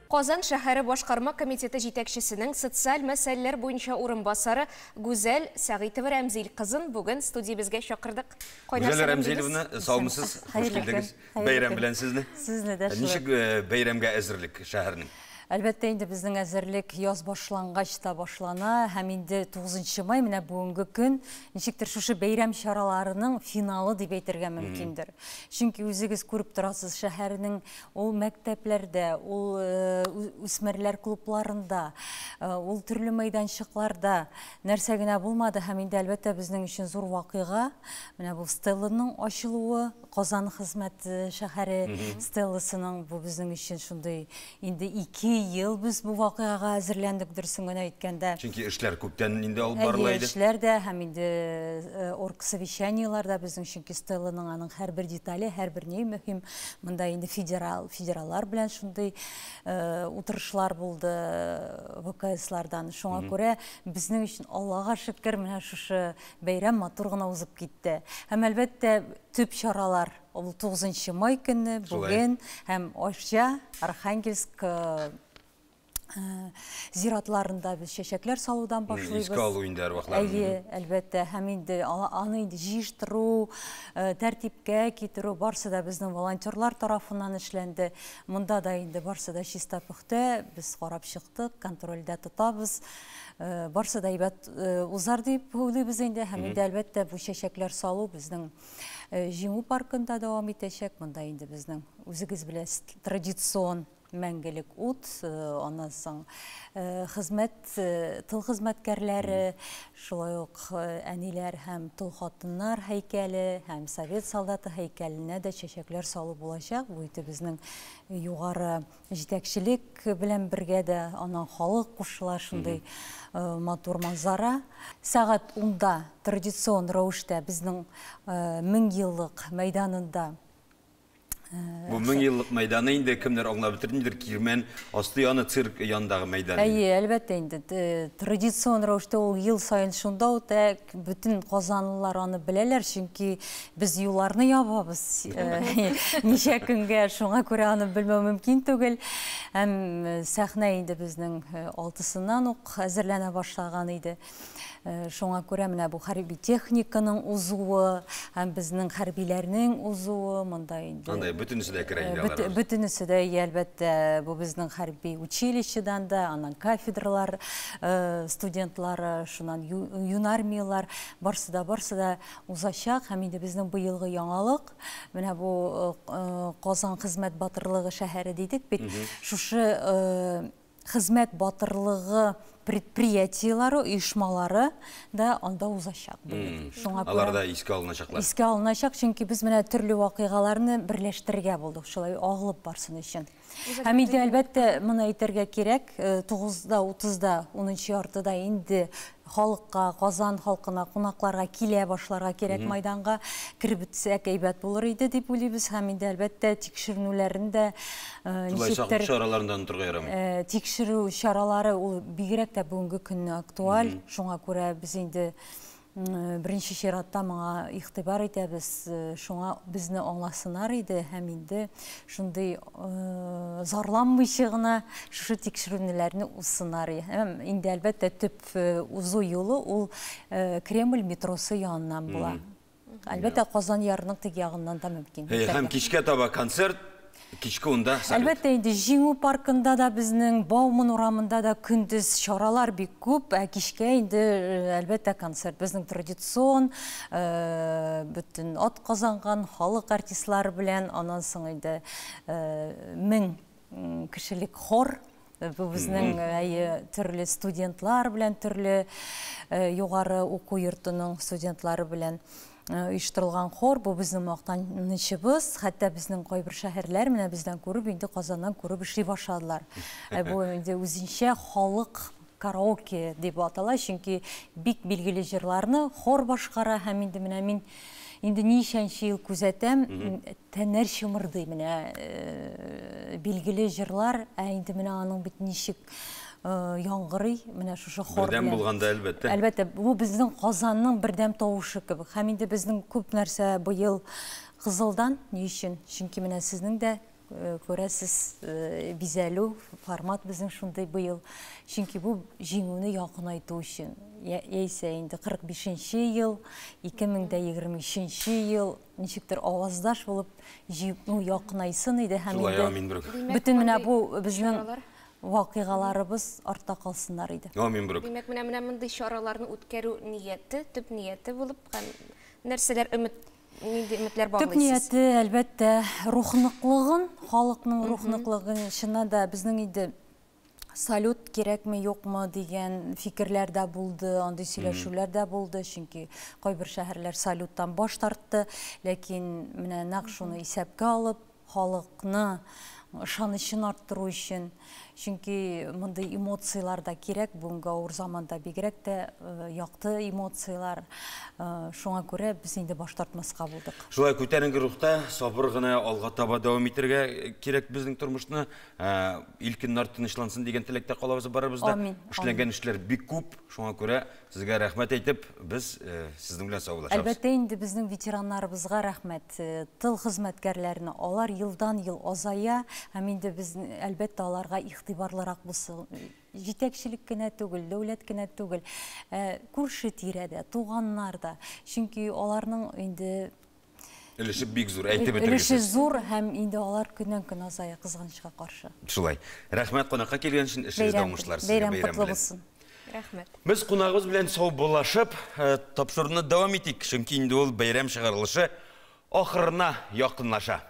Казан шәһәре башкарма комитеты җитәкчесенең социаль мәсьәләләр буенча урынбасары Гүзәл Сәгыйтова Рәмзил кызын бүген студиябезгә чакырдык. Кайнар Гүзәл сәлам Рәмзиловна, дибез. саумысыз, хуш Хәерле килдегез. көн. Хәерле Бәйрәм көн. белән сезне. Сезне дә шулай. Ничек бәйрәмгә әзерлек шәһәрнең? Әлбәттә, инде безнең әзерлек яз башлангач та башлана һәм инде 9 май менә бүгенге көн ничектер шушы бәйрәм чараларының финалы дип әйтергә мөмкиндер. Чөнки үзегез күреп торасыз, шәһәрнең ул мәктәпләрдә, ул үсмерләр клубларында, ул төрле мәйданчыкларда нәрсә генә булмады һәм инде әлбәттә безнең өчен зур вакыйга менә бу стелланың ачылуы, Казан хезмәт шәһәре стелласының, бу безнең өчен шундый инде 2 ел без бу вакыйгага әзерләндек, дөресен генә әйткәндә. Чөнки эшләр күптән инде алып барыла Әйе, иде. эшләр дә һәм инде оргсовещаниелар да безнең, чөнки стелланың аның һәрбер детале, һәрбер ни мөһим. Монда инде федераллар белән шундый утырышлар булды В К С-лардан. Шуңа күрә безнең өчен Аллага шөкер менә шушы бәйрәм матур гына узып китте. Һәм әлбәттә төп чаралар ул 9 май көнне, бүген һәм Арча, Архангельск зиратларында без чәчәкләр салудан башлыйбыз. Искә алу инде әрвахларны. Әйе, әлбәттә, һәм инде аны инде җыештыру, тәртипкә китерү барсы да безнең волонтерлар тарафыннан эшләнде. Монда да инде барсы да чиста пөхтә, без карап чыктык, контрольдә тотабыз. Барсы да әйбәт узар дип уйлыйбыз инде. Һәм инде әлбәттә бу чәчәкләр салу безнең Җиңү паркында дәвам итәчәк. Монда инде безнең үзегез беләсез традицион мәңгелек ут, аннан соң тыл хезмәткәрләре, шулай ук әниләр һәм тол хатыннар һәйкәле һәм совет солдаты һәйкәленә дә чәчәкләр салу булачак. Бу инде безнең югары җитәкчелек белән бергә дә аннан халык кушыла, шундый матур манзара. Сәгать унда традицион рәвештә безнең мең еллык мәйданында. Бу мең еллык мәйданы инде кемнәр аңлап бетермидер, Кирмән асты яны цирк янындагы мәйдан. Әйе, әлбәттә инде, традицион рәвештә ул ел саен шунда үтә, бөтен казанлылар аны беләләр, чөнки без юлларны ябабыз, ничә көнгә, шуңа күрә аны белмәү мөмкин түгел. Һәм сәхнә инде безнең алтысыннан ук әзерләнә башлаган иде. Шуңа күрә менә бу хәрби техниканың узуы һәм безнең хәрбиләрнең узуы монда инде. Андай бөтенесе дә керә инде алар. Бөтенесе дә, әйе, әлбәттә, бу безнең хәрби училищедан да, аннан кафедралар студентлары, шуннан юнармиялар, барсы да, барсы да узачак. Һәм инде безнең быелгы яңалык, менә бу Казан хезмәт батырлыгы шәһәре дидек бит. Шушы хезмәт батырлыгы предприятиелары, оешмалары да анда узачак быел. Шуңа күрә Алар да искә алыначаклар. Искә алыначак, чөнки без менә төрле вакыйгаларны берләштерергә булдык, шулай агылып барсын өчен. Үзәк Һәм инде Төньяк. әлбәттә моны әйтергә кирәк, тугызда, утызда, унынчы яртыда инде халыкка, Казан халкына, кунакларга килә башларга кирәк майданга, кереп бетсәк әйбәт булыр иде дип уйлыйбыз. Һәм инде әлбәттә тикшеренүләрен дә Шулай саклык ничектер, чараларын да онытырга ярамый. Тикшерү чаралары ул бигрәк тә бүгенге көнне актуаль. Шуңа күрә без инде Беренче чиратта моңа игътибар итәбез, шуңа безне аңласыннар иде һәм инде шундый зарланмыйча гына шушы тикшерүнеләрне узсыннар иде. Һәм инде, әлбәттә, төп узу юлы ул Кремль метросы яныннан була. Әлбәттә, Казан ярының теге ягыннан да мөмкин. Һәм кичкә таба концерт, кичке унда салют. Әлбәттә инде, Җиңү паркында да безнең, Бауман урамында да көндез чаралар бик күп, ә кичкә инде, әлбәттә, концерт. Безнең традицион, бөтен атказанган халык артистлары белән, аннан соң инде 1000 кешелек хор. Бу безнең әйе, төрле студентлар белән, төрле югары уку йортының студентлары белән оештырылган хор. Бу безнең мактанычыбыз. Хәтта безнең кайбер шәһәрләр менә бездән күреп, инде Казаннан күреп эшли башладылар. Бу инде үзенчә халык караоке дип атала, чөнки бик билгеле җырларны хор башкара һәм инде менә мин инде ничәнче ел күзәтәм, тәннәр чымырдый, менә билгеле җырлар, ә инде менә аның бит ничек яңгырый, менә шушы хор Бердәм белән. булганда, әлбәттә. Әлбәттә, бу безнең Казанның бердәм тавышы кебек. Һәм инде безнең күп нәрсә быел кызылдан, ни өчен? Чөнки менә сезнең дә күрәсез, бизәлү формат безнең шундый быел. Чөнки бу җиңүне якынайту өчен. Яисә инде 45 ел, 2023 ел ничектер аваздаш булып җиңү якынайсын иде һәм Шулай, инде амин, берүк. бөтен менә бу безнең вакыйгаларыбыз артта калсыннар иде. Амин, берүк. Димәк, менә мондый чараларны үткәрү нияте, төп нияте булып һәм нәрсәләр өмет, нинди өметләр Төп баглыйсыз? нияте, әлбәттә, рухныклыгын, халыкның рухныклыгын, чыннан да безнең инде салют кирәкме, юкмы дигән фикерләр дә булды, андый сөйләшүләр дә булды, чөнки кайбер шәһәрләр салюттан баш тартты, ләкин менә нәкъ шуны исәпкә алып, халыкны ышанычын арттыру өчен, чөнки мондый эмоцияләр дә кирәк бүгенге авыр заманда, бигрәк тә якты эмоцияләр, шуңа күрә без инде баш тартмаска булдык. Шулай күтәренке рухта сабыр гына алга таба дәвам итәргә кирәк безнең тормышны. Ил көннәр тынычлансын дигән теләктә калабыз барыбыз да. Амин. Эшләнгән эшләр бик күп, шуңа күрә сезгә рәхмәт әйтеп, без сезнең белән саубуллашабыз. Әлбәттә инде безнең ветераннарыбызга рәхмәт, тыл хезмәткәрләренә, алар елдан-ел азая һәм инде без әлбәттә аларга игътибарлырак булсын. Җитәкчелек кенә түгел, дәүләт кенә түгел, күрше тирәдә, туганнар да. Чөнки аларның инде өлеше бик зур, әйтеп Өлеше бетергесез. зур һәм инде алар көннән-көн азая, кызганычка каршы. Шулай. Рәхмәт кунакка килгән өчен, эшегездә уңышлар сезгә Бәйрәм бәйрәм котлы белән. булсын. Рәхмәт. Без кунагыбыз белән саубуллашып, тапшыруны дәвам итик, чөнки инде ул бәйрәм чыгарылышы ахырына якынлаша.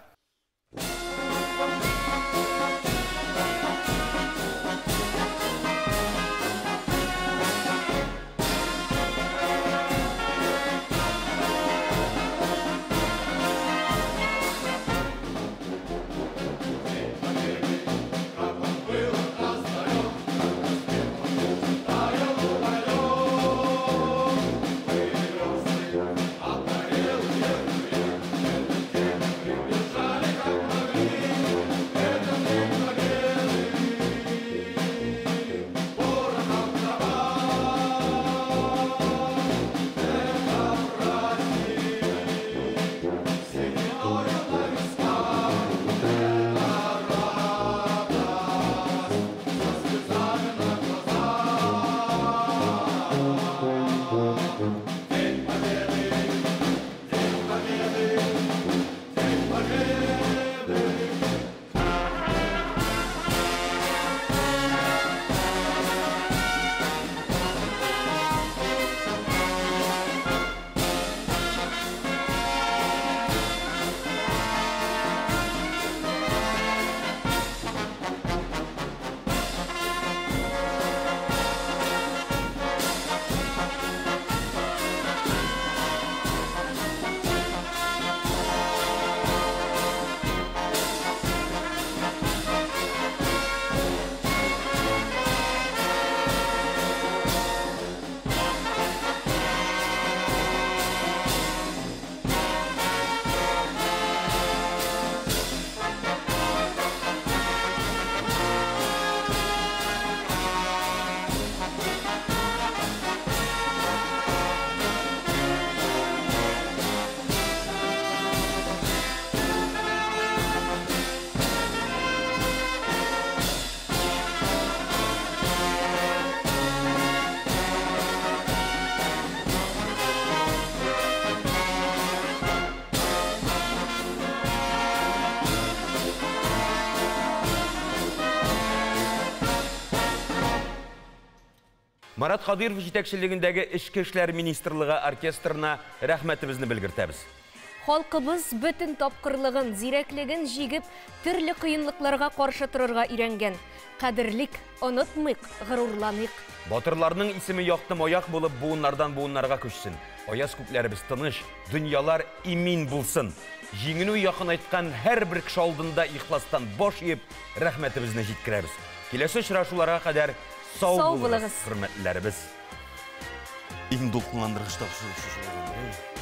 Прибежали, как могли. Марат Кадыйров җитәкчелегендәге Эчке эшләр министрлыгы оркестрына рәхмәтебезне белгертәбез. Халкыбыз бөтен тапкырлыгын, зирәклеген җигеп, төрле кыенлыкларга каршы торырга өйрәнгән. Кадерлик, онытмыйк, горурланыйк. Батырларның исеме якты маяк булып буыннардан буыннарга күчсен. Аяз күкләребез тыныч, дөньялар имин булсын. Җиңүне якынайткан һәрбер кеше алдында ихластан баш иеп, рәхмәтебезне җиткерәбез. Киләсе очрашуларга кадәр сау Сау булыгыз, булыгыз. хөрмәтлеләребез. Иң дулкынландыргыч тапшыру шушы булган.